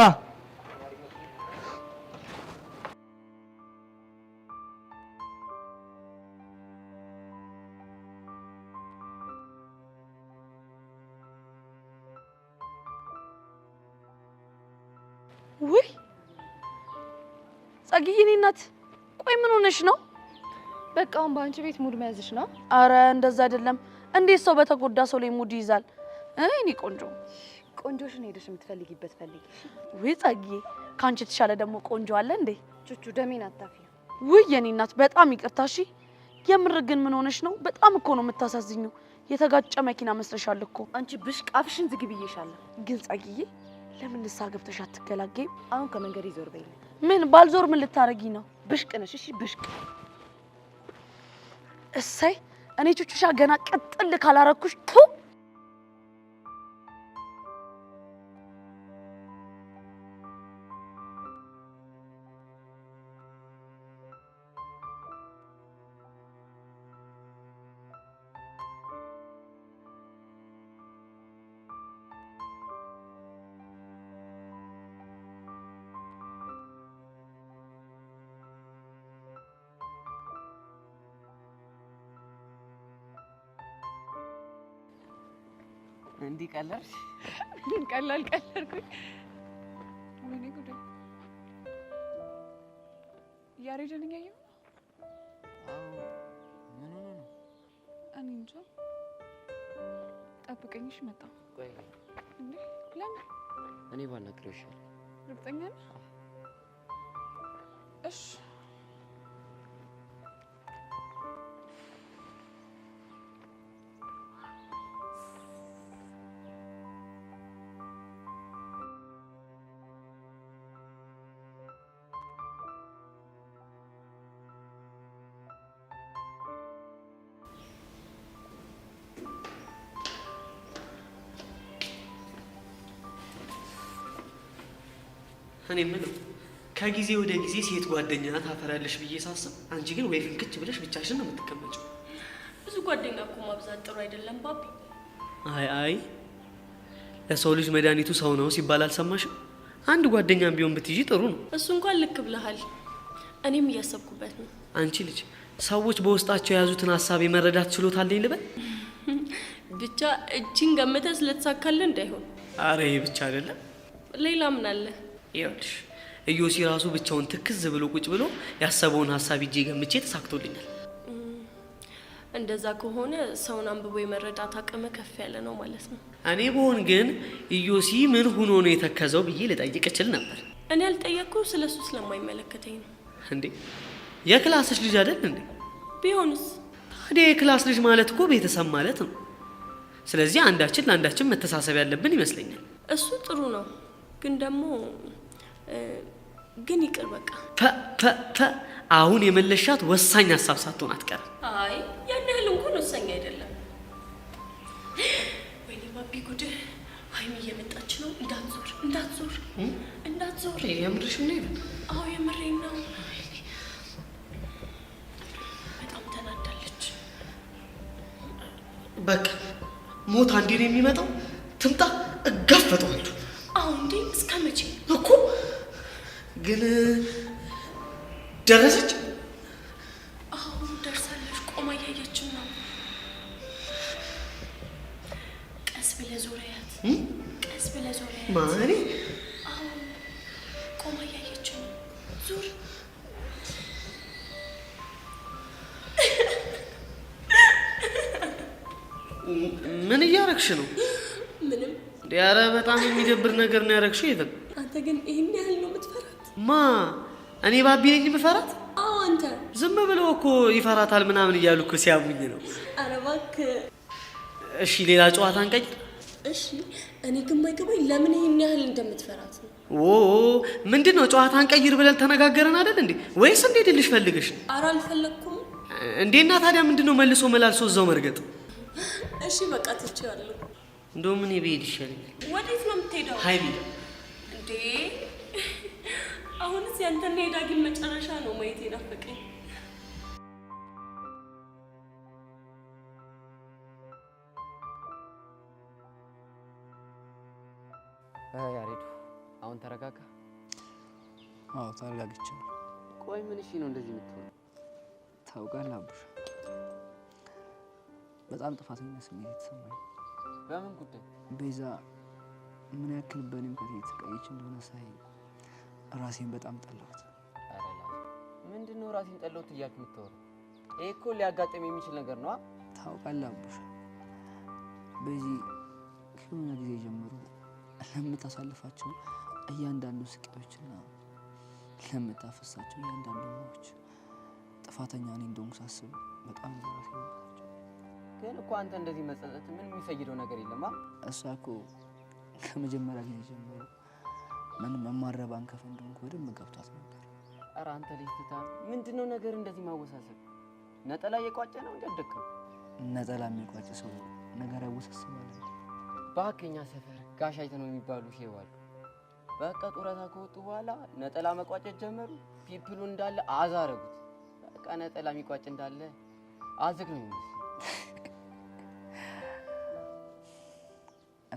ውይ ጸግዬ፣ የእኔ እናት ቆይ ምን ሆነሽ ነው? በቃ አሁን በአንቺ ቤት mood መያዝሽ ነው? አረ እንደዛ አይደለም። እንዴት ሰው በተጎዳ ሰው ላይ mood ይይዛል? እኔ ቆንጆ ቆንጆሽን ሄደሽ የምትፈልጊበት ፈልጊ። ውይ ጸግዬ፣ ካንቺ የተሻለ ደግሞ ቆንጆ አለ እንዴ? ቹቹ ደሜን አታፊ። ውይ የኔ እናት በጣም ይቅርታ እሺ። የምር ግን ምን ሆነሽ ነው? በጣም እኮ ነው የምታሳዝኚው። የተጋጨ መኪና መስለሻል እኮ። አንቺ ብሽቅ አፍሽን ዝጊ ብዬሻለሁ። ግን ጸግዬ ለምን ንስሓ ገብተሽ አትገላገይም? አሁን ከመንገዴ ዞር በይልኝ። ምን ባልዞር ምን ልታረጊ ነው? ብሽቅ ነሽ እሺ፣ ብሽቅ። እሰይ እኔ ቹቹሻ ገና ቅጥል ካላረኩሽ ቱ። እንዲህ ቀለልሽ? ቀላል ቀለልኩኝ። ወይኔ ጉዴ! ያሬድን እያየሁ ነው። አዎ፣ ምን ሆኖ ነው? እኔ እንጃ። ጠብቀኝ እሺ። መጣሁ። ቆይ እንዴ ለምን? እኔ ባናግረው ይሻላል። እርግጠኛ ነህ? እሺ። እኔ የምለው ከጊዜ ወደ ጊዜ ሴት ጓደኛ ታፈራለሽ ብዬ ሳስብ፣ አንቺ ግን ወይ ፍንክች ብለሽ ብቻሽን ነው የምትቀመጪው። ብዙ ጓደኛ እኮ ማብዛት ጥሩ አይደለም ባቢ። አይ አይ፣ ለሰው ልጅ መድኃኒቱ ሰው ነው ሲባል አልሰማሽም? አንድ ጓደኛም ቢሆን ብትይዢ ጥሩ ነው። እሱ እንኳን ልክ ብለሃል። እኔም እያሰብኩበት ነው። አንቺ ልጅ ሰዎች በውስጣቸው የያዙትን ሀሳብ የመረዳት ችሎታ አለኝ ልበል? ብቻ እቺን ገምተህ ስለተሳካልህ እንዳይሆን። አረ ይሄ ብቻ አይደለም። ሌላ ምን አለ? ይኸውልሽ ኢዮሲ ራሱ ብቻውን ትክዝ ብሎ ቁጭ ብሎ ያሰበውን ሀሳብ ይዤ ገምቼ ተሳክቶልኛል። እንደዛ ከሆነ ሰውን አንብቦ የመረዳት አቅም ከፍ ያለ ነው ማለት ነው። እኔ ብሆን ግን ኢዮሲ ምን ሆኖ ነው የተከዘው ብዬ ልጠይቅ እችል ነበር። እኔ ያልጠየቅኩ ስለ እሱ ስለማይመለከተኝ ነው። እንዴ የ class ሽ ልጅ አይደል እንዴ? ቢሆንስ? ታዲያ የ class ልጅ ማለት እኮ ቤተሰብ ማለት ነው። ስለዚህ አንዳችን ለአንዳችን መተሳሰብ ያለብን ይመስለኛል። እሱ ጥሩ ነው፣ ግን ደግሞ ግን ይቅር በቃ። ፐ ፐ ፐ አሁን የመለሻት ወሳኝ ሀሳብ ሳትሆን አትቀርም። አይ ያን ያህል እንኳን ወሳኝ አይደለም። ወይኔ ባቢ ጉድህ! ሀይሚ እየመጣች ነው። እንዳትዞር እንዳትዞር እንዳትዞር። የምርሽ ነው? አዎ የምሬን ነው። በጣም ተናዳለች። በቃ ሞት አንዴ ነው የሚመጣው። ትምጣ፣ እጋፈጠዋለሁ። አዎ እንዴ እስከ መቼ እኮ ግን ደረሰች? አዎ ደርሳለች። ቆማ እያየችን ነው። ቀስ ብለህ ዞሪያት፣ ቀስ ብለህ ዞሪያት። ማን? አዎ ቆማ እያየችን ነው። ዙር። ምን እያረግሽ ነው? ምንም። ኧረ በጣም የሚደብር ነገር ነው ያረግሽው። ይቨን አንተ ግን ይሄን ያህል ነው የምትፈራት? ማ እኔ ባቢ ነኝ የምፈራት? አዎ አንተ። ዝም ብለው እኮ ይፈራታል ምናምን እያሉ እኮ ሲያሙኝ ነው። ኧረ እባክህ። እሺ ሌላ ጨዋታ እንቀይር። እሺ እኔ ግን ማይገባኝ ለምን ይሄን ያህል እንደምትፈራት ነው። ኦ ምንድን ነው ጨዋታ እንቀይር ብለን ተነጋገረን አይደል እንዴ? ወይስ እንዴት ፈልገሽ ነው? ኧረ አልፈለግኩም። እንዴና ታዲያ ምንድን ነው መልሶ መላልሶ እዛው መርገጥ? እሺ በቃ ትቼዋለሁ። እንደውም እኔ ብሄድ ይሻለኛል። ወዴት ነው የምትሄደው? ሀይሚ እንዴ አሁንስ ያንተና የዳግም መጨረሻ ነው ማየት የናፈቀኝ። ያሬዱ አሁን ተረጋጋ። አዎ ተረጋግቻለሁ። ቆይ ምን እሺ ነው እንደዚህ የምትሆነው? ታውቃለህ አቡሽ፣ በጣም ጥፋተኛ ስሜት የተሰማኝ። በምን ጉዳይ? ቤዛ ምን ያክል በእኔ ምክንያት እየተሰቃየች እንደሆነ ሳይ ራሴን በጣም ጠላሁት። ምንድን ነው ራሴን ጠላሁት እያልክ የምታወራው? ይሄ እኮ ሊያጋጥም የሚችል ነገር ነው። ታውቃለህ አቡሽ፣ በዚህ ከሆነ ጊዜ ጀምሮ ለምታሳልፋቸው እያንዳንዱ ስቃዮችና ለምታፈሳቸው እያንዳንዱ እንባዎች ጥፋተኛ እኔ እንደሆንኩ ሳስብ በጣም ነው ራሴን የምጠላው። ግን እኮ አንተ እንደዚህ መጸጸት ምን የሚፈይደው ነገር የለም። እሷ እኮ ከመጀመሪያ ጊዜ ጀምሮ ምንም የማረባ አንከፍ እንደሆንኩ በደንብ ገብቷት ነበር። ኧረ አንተ ልጅ ትታ ምንድነው ነገር እንደዚህ ማወሳሰብ? ነጠላ እየቋጨ ነው እንዴ? ነጠላ የሚቋጭ ሰው ነገር ያወሳስባል። እባክህ እኛ ሰፈር ጋሽ አይተህ ነው የሚባሉ ሼህ አሉ። በቃ ጡረታ ከወጡ በኋላ ነጠላ መቋጨት ጀመሩ። people ኡ እንዳለ አዛረጉት። በቃ ነጠላ የሚቋጭ እንዳለ አዝግ ነው የሚመስለው።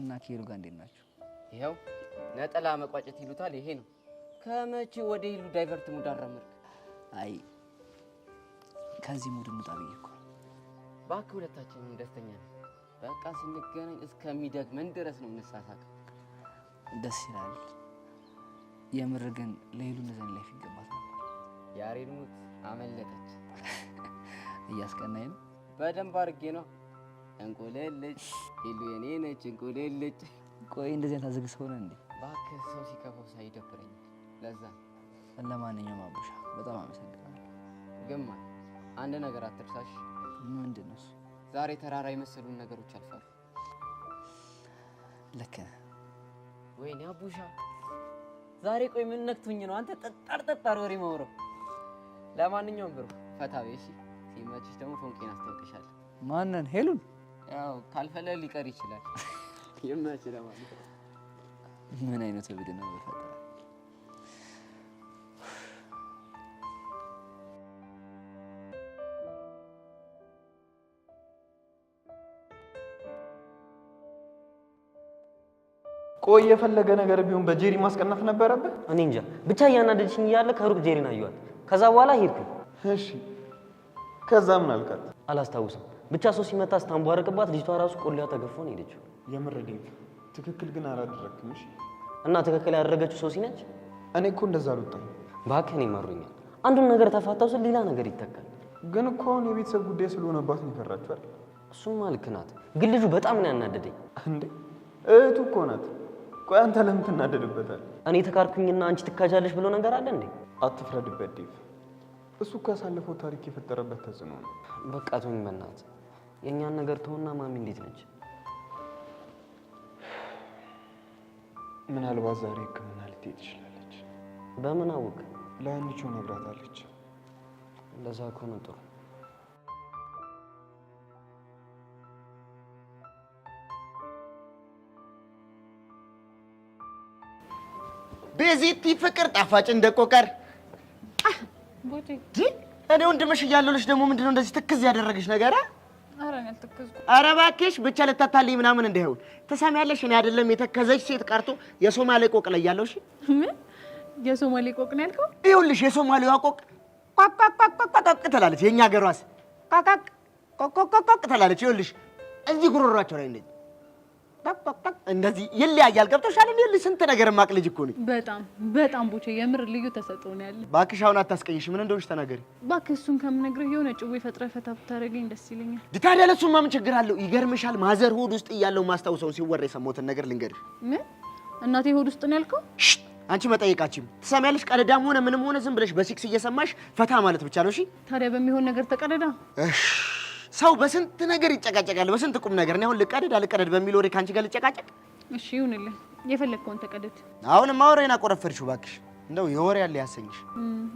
እና ከሄሉ ጋር እንዴት ናችሁ? ይኸው ነጠላ መቋጨት ይሉታል። ይሄ ነው። ከመቼ ወደ ሄሉ divert mood አራመድክ? አይ ከዚህ mood እንውጣ ብዬ እኮ። እባክህ ሁለታችንም ደስተኛ ነን። በቃ ስንገናኝ እስከሚደክመን ድረስ ነው የምንሳሳቀው። ደስ ይላል። የምር ግን ለሄሉ እንደዚህ አይነት life ይገባት ነበር። ያሬድ ሙት አመለጠች። እያስቀናኝ ነው። በደንብ አድርጌ ነው። እንቁልልጭ ሄሉ የኔ ነች እንቁልልጭ። ቆይ እንደዚህ አይነት አዝግ ሰው ነህ እንዴ? እባክህ ሰው ሲከፋው ሳይ ይደብረኛል። ለዛ ነው። ለማንኛውም አቡሻ በጣም አመሰግናለሁ። ግማ አንድ ነገር አትርሳሽ። ምንድን ነው እሱ? ዛሬ ተራራ የመሰሉን ነገሮች አልፋሉ። ልክ ነህ። ወይኔ አቡሻ ዛሬ ቆይ ምን ነክቶኝ ነው አንተ ጠጣር ጠጣር ወሬ ማውራው? ለማንኛውም bro ፈታ በይ እሺ። ሲመችሽ ደግሞ ፎንቄን አስታውቅሻለሁ። ማንን? ሄሉን? ያው ካልፈለግ ሊቀር ይችላል። ይመችህ። ለማንኛውም ምን አይነት እብድ ነው በፈጣሪ። ቆይ የፈለገ ነገር ቢሆን በጄሪ ማስቀናት ነበረብህ። እኔ እንጃ ብቻ እያናደደችኝ እያለ ከሩቅ ጄሪን አየኋት። ከዛ በኋላ ሄድኩኝ። እሺ ከዛ ምን አልካት? አላስታውስም። ብቻ ሰው ሲመታ ስታንቧርቅባት ልጅቷ ራሱ ቆሌዋ ተገፎ ነው የሄደችው። የምር ዴቭ ትክክል ግን አላደረግክም። እሺ እና ትክክል ያደረገችው ሶሲ ነች? እኔ እኮ እንደዛ አልወጣኝም። እባክህ እኔ መሮኛል። አንዱን ነገር ተፋታው ስል ሌላ ነገር ይተካል። ግን እኮ አሁን የቤተሰብ ጉዳይ ስለሆነባት ነው የፈራችው አይደል? እሱማ ልክ ናት። ግን ልጁ በጣም ነው ያናደደኝ። እንዴ እህቱ እኮ ናት። ቆይ አንተ ለምን ትናደድበታለህ? እኔ ተካድኩኝና አንቺ ትካጃለሽ ብሎ ነገር አለ እንዴ? አትፍረድበት ዴቭ። እሱ እኮ ያሳለፈው ታሪክ የፈጠረበት ተጽዕኖ ነው። በቃ ተወኝ በእናትህ። የእኛን ነገር ተውና ማሚ እንዴት ነች? ምናልባት ዛሬ ሕክምና ልትሄድ ትችላለች። በምን አወቅ? ለአንቺው ነግራታለች። እንደዛ ከሆነ ጥሩ። ቤዚቲ ፍቅር ጣፋጭ እንደ ቆቀር። እኔ ወንድምሽ እያለሁልሽ ደግሞ ምንድነው እንደዚህ ትክዝ ያደረገሽ ነገር? ኧረ እኔ አልተከዝኩም። ኧረ እባክሽ ብቻ ልታታልኝ ምናምን እንዳይሆን። ትሰሚያለሽ? እኔ አይደለም የተከዘች ሴት ቀርቶ የሶማሌ ቆቅ ላይ ያለው። እሺ ምን የሶማሌ ቆቅ ነው ያልከው? ይኸውልሽ የሶማሌዋ ቆቅ ቋቋቋቋቋቅ ትላለች። የእኛ ሀገሯስ ቋቋቅ ቆቆቆቆቅ ትላለች። ይኸውልሽ እዚህ ጉሮሯቸው ላይ እንደዚህ ቋቋቋቅ እንደዚህ ይለያያል። ገብቶሻል? ይኸውልሽ ስንት ነገር የማቅ ልጅ እኮ ነኝ። በጣም በጣም ቦቼ፣ የምር ልዩ ተሰጥኦ ነው ያለ። እባክሽ አሁን አታስቀይሽ። ምን እንደሆንሽ ተናገሪ እባክህ። እሱን ከምነግርህ የሆነ ጭዌ ፈጥረህ ፈታ ብታደርገኝ ደስ ይለኛል። ታዲያ ለእሱማ ምን ችግር አለው? ይገርምሻል፣ ማዘር ሆድ ውስጥ እያለሁ ማስታውሰውን ሲወራ የሰማሁትን ነገር ልንገርሽ። ምን እናቴ ሆድ ውስጥ ነው ያልከው? አንቺ መጠየቃችም ትሰሚያለሽ። ቀደዳም ሆነ ምንም ሆነ ዝም ብለሽ በሲክስ እየሰማሽ ፈታ ማለት ብቻ ነው። እሺ ታዲያ በሚሆን ነገር ተቀደዳ። እሺ ሰው በስንት ነገር ይጨቃጨቃል፣ በስንት ቁም ነገር። እኔ አሁን ልቀደድ አልቀደድ በሚል ወሬ ከአንቺ ጋር ልጨቃጨቅ? እሺ ይሁንልህ፣ የፈለግከውን ተቀደድ። አሁንማ ወሬን አቆረፈድሽው እባክሽ። እንደው የወሬ ያለ ያሰኝሽ፣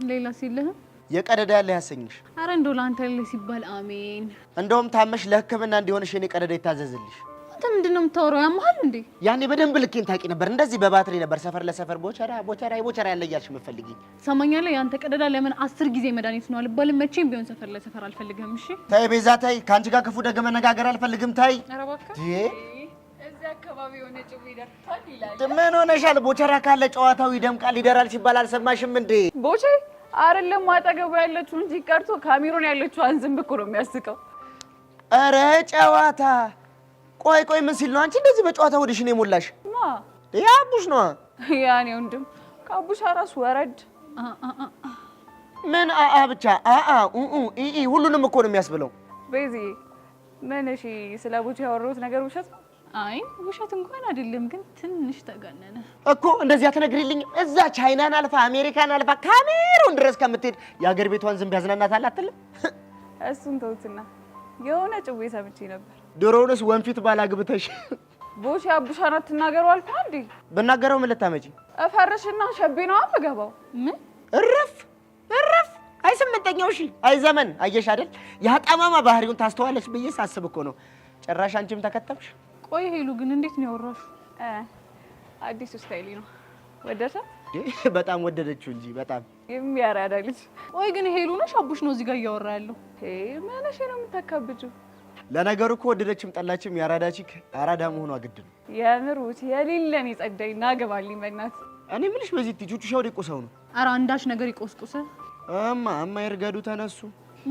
ሌላ ሲልህም የቀደዳ ያለ ያሰኝሽ። አረ እንደው ለአንተ ያለ ሲባል አሜን። እንደውም ታመሽ ለሕክምና እንዲሆንሽ የኔ ቀደዳ ይታዘዝልሽ። አንተ ምንድን ነው የምታወራው? ያመሃል እንዴ? ያኔ በደንብ ልኬን ታውቂ ነበር። እንደዚህ በባትሪ ነበር ሰፈር ለሰፈር ቦቸራ ቦቸራ ቦቸራ ያለ እያልሽ የምትፈልጊኝ። ትሰማኛለህ? የአንተ ቀደዳ ለምን 10 ጊዜ መድኃኒት ነው አልባልም። መቼም ቢሆን ሰፈር ለሰፈር አልፈልግህም። እሺ ተይ ቤዛ ተይ፣ ከአንቺ ጋር ክፉ ደግ መነጋገር አልፈልግም። ተይ። ኧረ እባክህ እዚህ አካባቢ የሆነ ጭው ይደርታል ይላል። ምን ሆነሻል? ቦቸራ ካለ ጨዋታው ይደምቃል ይደራል ሲባል አልሰማሽም እንዴ? ቦቼ አይደለም አጠገቡ ያለችው እንጂ ቀርቶ ካሜሮን ያለችው ዝንብ እኮ ነው የሚያስቀው። ኧረ ጨዋታ ቆይ ቆይ፣ ምን ሲል ነው አንቺ እንደዚህ በጨዋታ ሆድሽን የሞላሽ? ማ ያ አቡሽ ነዋ። ያኔ ወንድም ከአቡሻ ራስ ወረድ። ምን አአ ብቻ አአ ኡኡ ኢ ሁሉንም እኮ ነው የሚያስብለው። ቤዚ ምን? እሺ ስለ ቦቼ ያወራሁት ነገር ውሸት ነው? አይ ውሸት እንኳን አይደለም፣ ግን ትንሽ ተጋነነ እኮ። እንደዚህ አትነግሪልኝ። እዛ ቻይናን አልፋ አሜሪካን አልፋ ካሜሩን ድረስ ከምትሄድ የአገር ቤቷን ዝንብ ያዝናናታል አትልም? እሱን ተውትና የሆነ ጭዌ ሰምቼ ነበር። ድሮውንስ ወንፊት ባላግብተሽ ቦቼ አቡሻን አትናገሩ አልኩህ እንዴ? ብናገረው ምን ልታመጪ? እፈርሽና ሸቤ ነዋ የምገባው። ምን? እረፍ እረፍ። አይ ስምንተኛው ሺ አይ ዘመን። አየሽ አይደል የአጠማማ ባህሪውን ታስተዋለች ብዬ ሳስብ እኮ ነው። ጭራሽ አንቺም ተከተብሽ። ቆይ ሄሉ ግን እንዴት ነው ያወራሽው? አዲሱ style ነው። ወደድሻት? በጣም ወደደችው እንጂ በጣም የሚያራዳ ልጅ። ቆይ ግን ሄሉ ነሽ አቡሽ ነው እዚህ ጋር እያወራ ያለው? ምን ነው የምታካብጂው? ለነገሩ እኮ ወደደችም ጠላችም የአራዳ chick አራዳ መሆኗ ግድ ነው። የምር ውጭ የሌለን የጸዳኝ ና ግባልኝ በእናትህ። እኔ የምልሽ በዚህ ቹቹሻ ወደ ቆሰው ነው። ኧረ አንዳች ነገር ይቆስቁሰ። እማ እማ ይርገዱ ተነሱ።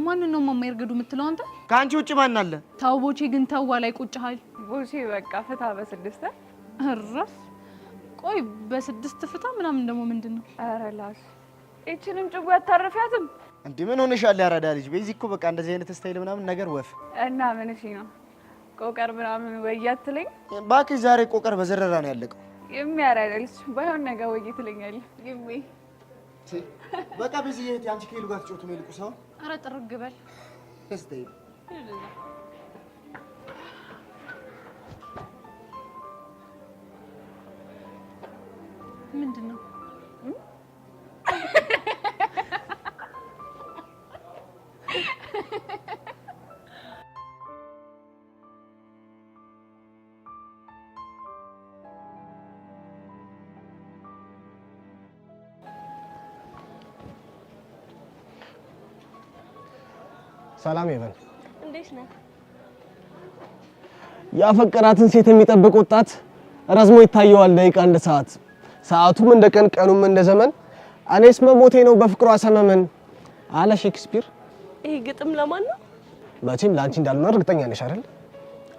ማንን ነው እማማ ይርገዱ የምትለው አንተ? ከአንቺ ውጭ ማን አለ? ተው ቦቼ፣ ግን ተው ላይ ቁጭሃል። ቦቼ በቃ ፍታ በስድስት። እረፍ። ቆይ በስድስት ፍታ ምናምን ደግሞ ምንድን ነው? ኧረ ላሽ ይችንም ጭቡ አታረፊያትም እንዴ? ምን ሆነሻል? ያራዳ ልጅ በዚህ እኮ በቃ እንደዚህ አይነት style ምናምን ነገር ወፍ እና ምን እሺ ነው ቆቀር ምናምን ወይ አትለኝ? እባክሽ ዛሬ ቆቀር በዘረራ ነው ያለቀው። የሚያራዳ ልጅ ባይሆን ነገ ወይ ትለኛለህ። ይሜ በቃ በዚህ እህቴ አንቺ ከሄሉ ጋር ትጮቱ ነው ይልቁ ሰው። ኧረ ጥርግ በል እስቲ ምንድን ነው? ሰላም ሄቨን፣ እንዴት ነህ? ያፈቀራትን ሴት የሚጠብቅ ወጣት ረዝሞ ይታየዋል ደቂቃ እንደ ሰዓት፣ ሰዓቱም እንደ ቀን፣ ቀኑም እንደ ዘመን። እኔስ መሞቴ ነው በፍቅሯ ሰመመን አለ ሼክስፒር። ይሄ ግጥም ለማን ነው? መቼም ለአንቺ እንዳልሆነ እርግጠኛ ነሽ አይደል?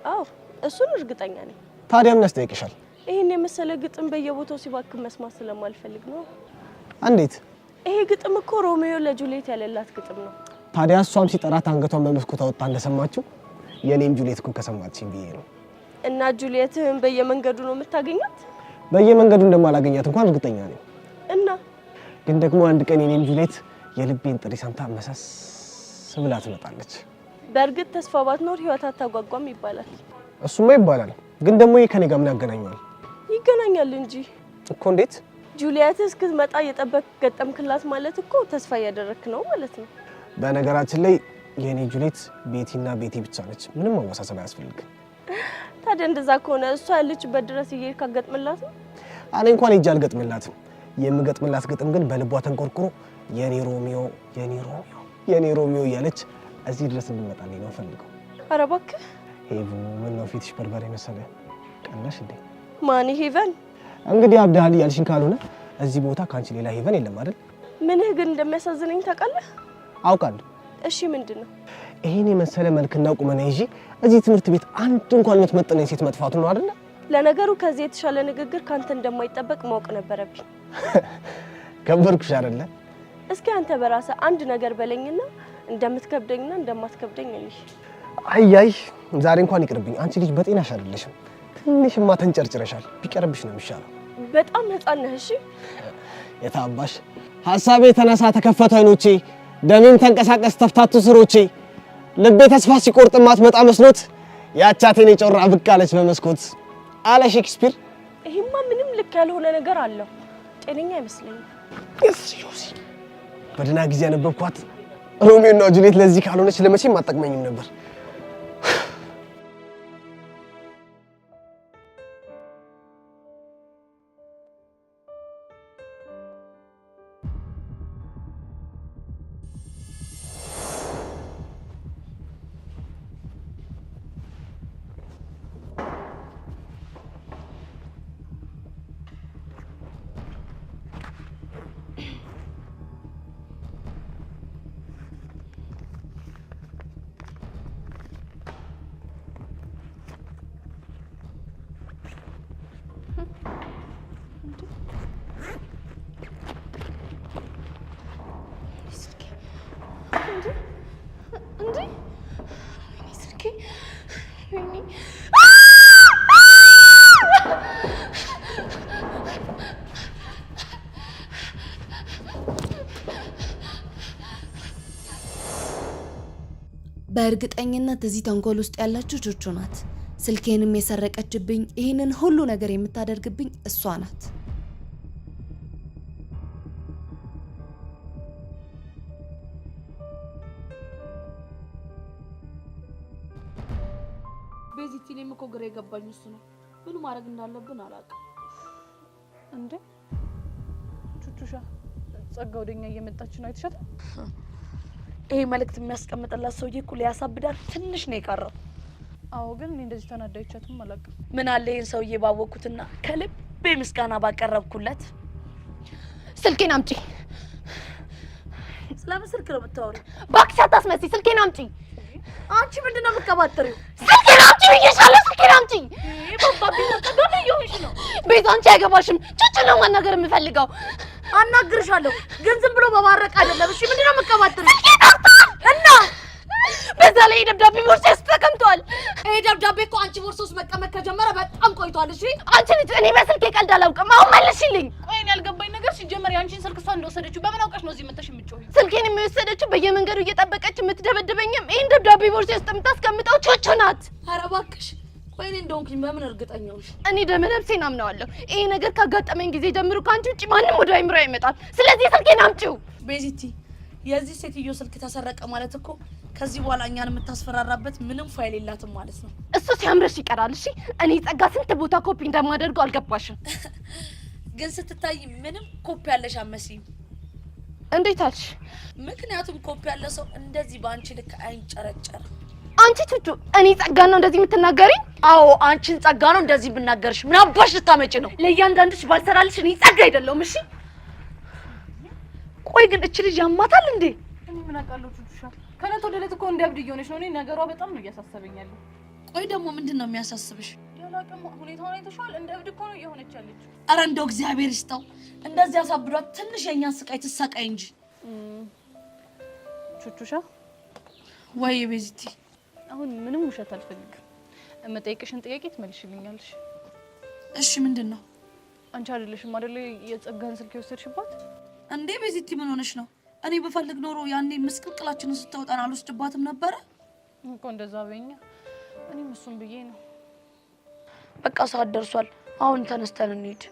አዎ እሱን እርግጠኛ ነኝ። ታዲያ ምን ያስጠይቅሻል? ይሄን የመሰለ ግጥም በየቦታው ሲባክን መስማት ስለማልፈልግ ነው። እንዴት? ይሄ ግጥም እኮ ሮሜዮ ለጁሊየት ያለላት ግጥም ነው። ታዲያ እሷም ሲጠራት አንገቷን በመስኮት አወጣ እንደሰማችው የኔም ጁሊየት እኮ ከሰማችኝ ብዬ ነው። እና ጁሊየትህን በየመንገዱ ነው የምታገኛት? በየመንገዱ እንደማላገኛት እንኳን እርግጠኛ ነኝ። እና ግን ደግሞ አንድ ቀን የኔም ጁሊየት የልቤን ጥሪ ሰምታ መሰስ ብላ ትመጣለች። በእርግጥ ተስፋ ባትኖር ህይወት አታጓጓም ይባላል። እሱማ ይባላል፣ ግን ደግሞ ይሄ ከኔ ጋር ምን ያገናኘዋል? ይገናኛል እንጂ እኮ። እንዴት? ጁሊየት እስክትመጣ እየጠበቅ ገጠምክላት ማለት እኮ ተስፋ እያደረክ ነው ማለት ነው። በነገራችን ላይ የኔ ጁሊየት ቤቲና ቤቲ ብቻ ነች። ምንም ማወሳሰብ አያስፈልግም። ታዲያ እንደዛ ከሆነ እሷ ያለችበት ድረስ እየሄድክ አትገጥምላት ነው? እኔ እንኳን ሄጄ አልገጥምላትም። የምገጥምላት ግጥም ግን በልቧ ተንቆርቁሮ የኔ ሮሚዮ የኔ ሮሚዮ የኔ ሮሚዮ እያለች እዚህ ድረስ እንድመጣልኝ ነው ፈልገው። ኧረ እባክህ ሄቡ፣ ምነው ፊትሽ በርበሬ መሰለ? ቀናሽ እንዴ? ማን ሄቨን? እንግዲህ አብዳሃል እያልሽኝ ካልሆነ እዚህ ቦታ ከአንቺ ሌላ ሄቨን የለም አይደል? ምንህ ግን እንደሚያሳዝነኝ ታውቃለህ? አውቃለሁ። እሺ ምንድን ነው? ይሄን የመሰለ መልክና ቁመና ይዤ እዚህ ትምህርት ቤት አንድ እንኳን የምትመጥነኝ ሴት መጥፋቱ ነው አይደለ? ለነገሩ ከዚህ የተሻለ ንግግር ካንተ እንደማይጠበቅ ማወቅ ነበረብኝ። ከበርኩሽ አይደለ? እስኪ አንተ በራስህ አንድ ነገር በለኝና እንደምትከብደኝና እንደማትከብደኝ እንይ። አይ አይ ዛሬ እንኳን ይቅርብኝ። አንቺ ልጅ በጤናሽ አይደለሽም። ትንሽማ ተንጨርጭረሻል። ቢቀርብሽ ነው የሚሻለው። በጣም ህፃን ነህ። እሺ የታባሽ ሐሳቤ ተነሳ ተከፈቱ አይኖቼ፣ ደሜም ተንቀሳቀስ ተፍታቱ ስሮቼ፣ ልቤ ተስፋ ሲቆርጥ ማትመጣ መስሎት ያቻቴን የጮራ ብቅ አለች በመስኮት አለ ሼክስፒር። ይሄማ ምንም ልክ ያልሆነ ነገር አለው። ጤነኛ አይመስለኝም። ዮሲ በደህና ጊዜ ያነበብኳት ሮሚዮ እና ጁሊየት ለዚህ ካልሆነች ለመቼም አትጠቅመኝም ነበር። በእርግጠኝነት እዚህ ተንኮል ውስጥ ያለችው ቹቹ ናት። ስልኬንም የሰረቀችብኝ፣ ይህንን ሁሉ ነገር የምታደርግብኝ እሷ ናት። ቤዚቲ፣ እኔም እኮ ግራ የገባኝ እሱ ነው። ምን ማድረግ እንዳለብን አላውቅም። እንዴ ቹቹሻ፣ ጸጋ ወደኛ እየመጣች ነው። አይተሻታል? ይሄ መልእክት የሚያስቀምጥላት ሰውዬ እኮ ሊያሳብዳት ትንሽ ነው የቀረው። አዎ፣ ግን እኔ እንደዚህ ተናዳ አይቻትም አላውቅም። ምን አለ ይሄን ሰውዬ ባወቅኩትና ከልቤ ምስጋና ባቀረብኩለት። ስልኬን አምጪ። ስለምን ስልክ ነው የምታወሪው? እባክሽ አታስመስይ፣ ስልኬን አምጪ። አንቺ ምንድን ነው የምትቀባጥሪው? ስልኬን አምጪ ብዬሻለሁ፣ ስልኬን አምጪ። ባባቢ ጸጋ እየሆንሽ ነው። ቤዛ አንቺ አይገባሽም። ቹቹን ነው ማናገር የምፈልገው። አናግርሻለሁ፣ ግን ዝም ብሎ መባረቅ አይደለም። እሺ ምንድን ነው የምትቀባጥሪው? ስልኬ ጠፍቷል እና በዛ ላይ ደብዳቤ ቦርሳ ውስጥ ተቀምጧል። ይሄ ደብዳቤ እኮ አንቺ ቦርሳ ውስጥ መቀመጥ ከጀመረ በጣም ቆይቷል። እሺ አንቺ ልጅ፣ እኔ በስልኬ ቀልድ አላውቅም። አሁን መልሽልኝ። ቆይ እኔ ያልገባኝ ነገር ሲጀመር የአንቺን ስልክ እሷ እንደወሰደችው በምን አውቀሽ ነው እዚህ መተሽ የምትጮሂው? ስልኬን የሚወሰደችው በየመንገዱ እየጠበቀች የምትደበድበኝም ይህን ደብዳቤ ቦርሳ ውስጥ የምታስቀምጠው ቹቹ ናት። ኧረ እባክሽ፣ ቆይ እኔ እንደሆንኩኝ በምን እርግጠኛ ሆንሽ? እኔ ደመነፍሴን አምነዋለሁ። ይሄ ነገር ካጋጠመኝ ጊዜ ጀምሮ ከአንቺ ውጭ ማንም ወደ አይምሮ አይመጣም። ስለዚህ ስልኬን አምጪው። ቤዚቲ፣ የዚህ ሴትዮ ስልክ ተሰረቀ ማለት እኮ ከዚህ በኋላ እኛን የምታስፈራራበት ምንም ፋይል የላትም ማለት ነው። እሱ ሲያምርሽ ይቀራል። እሺ እኔ ጸጋ ስንት ቦታ ኮፒ እንደማደርገው አልገባሽም። ግን ስትታይ ምንም ኮፒ ያለሽ አትመስይም። እንዴት አልሽ? ምክንያቱም ኮፒ ያለ ሰው እንደዚህ በአንቺ ልክ አይንጨረጨርም። አንቺ ቹቹ፣ እኔ ጸጋ ነው እንደዚህ የምትናገሪኝ? አዎ አንቺን ጸጋ ነው እንደዚህ ብናገርሽ። ምን አባሽ ልታመጪ ነው? ለእያንዳንድሽ ባልሰራልሽ እኔ ጸጋ አይደለሁም። እሺ ቆይ ግን እች ልጅ ያማታል እንዴ? እኔ ምን አውቃለሁ ቹቹሻ፣ ከእለት ወደ እለት እኮ እንደ እብድ እየሆነች ነው። እኔ ነገሯ በጣም ነው እያሳሰበኝ ያለው። ቆይ ደግሞ ምንድን ነው የሚያሳስብሽ? ያላቅም ሁኔታውን አይተሽዋል? እንደ እብድ እኮ ነው እየሆነች ያለችው። ኧረ እንደው እግዚአብሔር ይስጠው፣ እንደዚህ አሳብዷት ትንሽ የእኛን ስቃይ ትሰቃይ እንጂ። ቹቹሻ ወይ ቤዚቲ፣ አሁን ምንም ውሸት አልፈልግም። የምጠይቅሽን ጥያቄ ትመልሽልኛለሽ። እሺ ምንድን ነው? አንቺ አይደለሽም አይደለ የጸጋን ስልክ የወሰድሽባት? እንዴ ቤዚቲ ምን ሆነሽ ነው? እኔ ብፈልግ ኖሮ ያኔ ምስቅልቅላችንን ስታወጣን አልወስድባትም ነበረ እኮ። እንደዛ በይኛ። እኔም እሱን ብዬ ነው። በቃ ሰዓት ደርሷል። አሁን ተነስተን እንሂድ።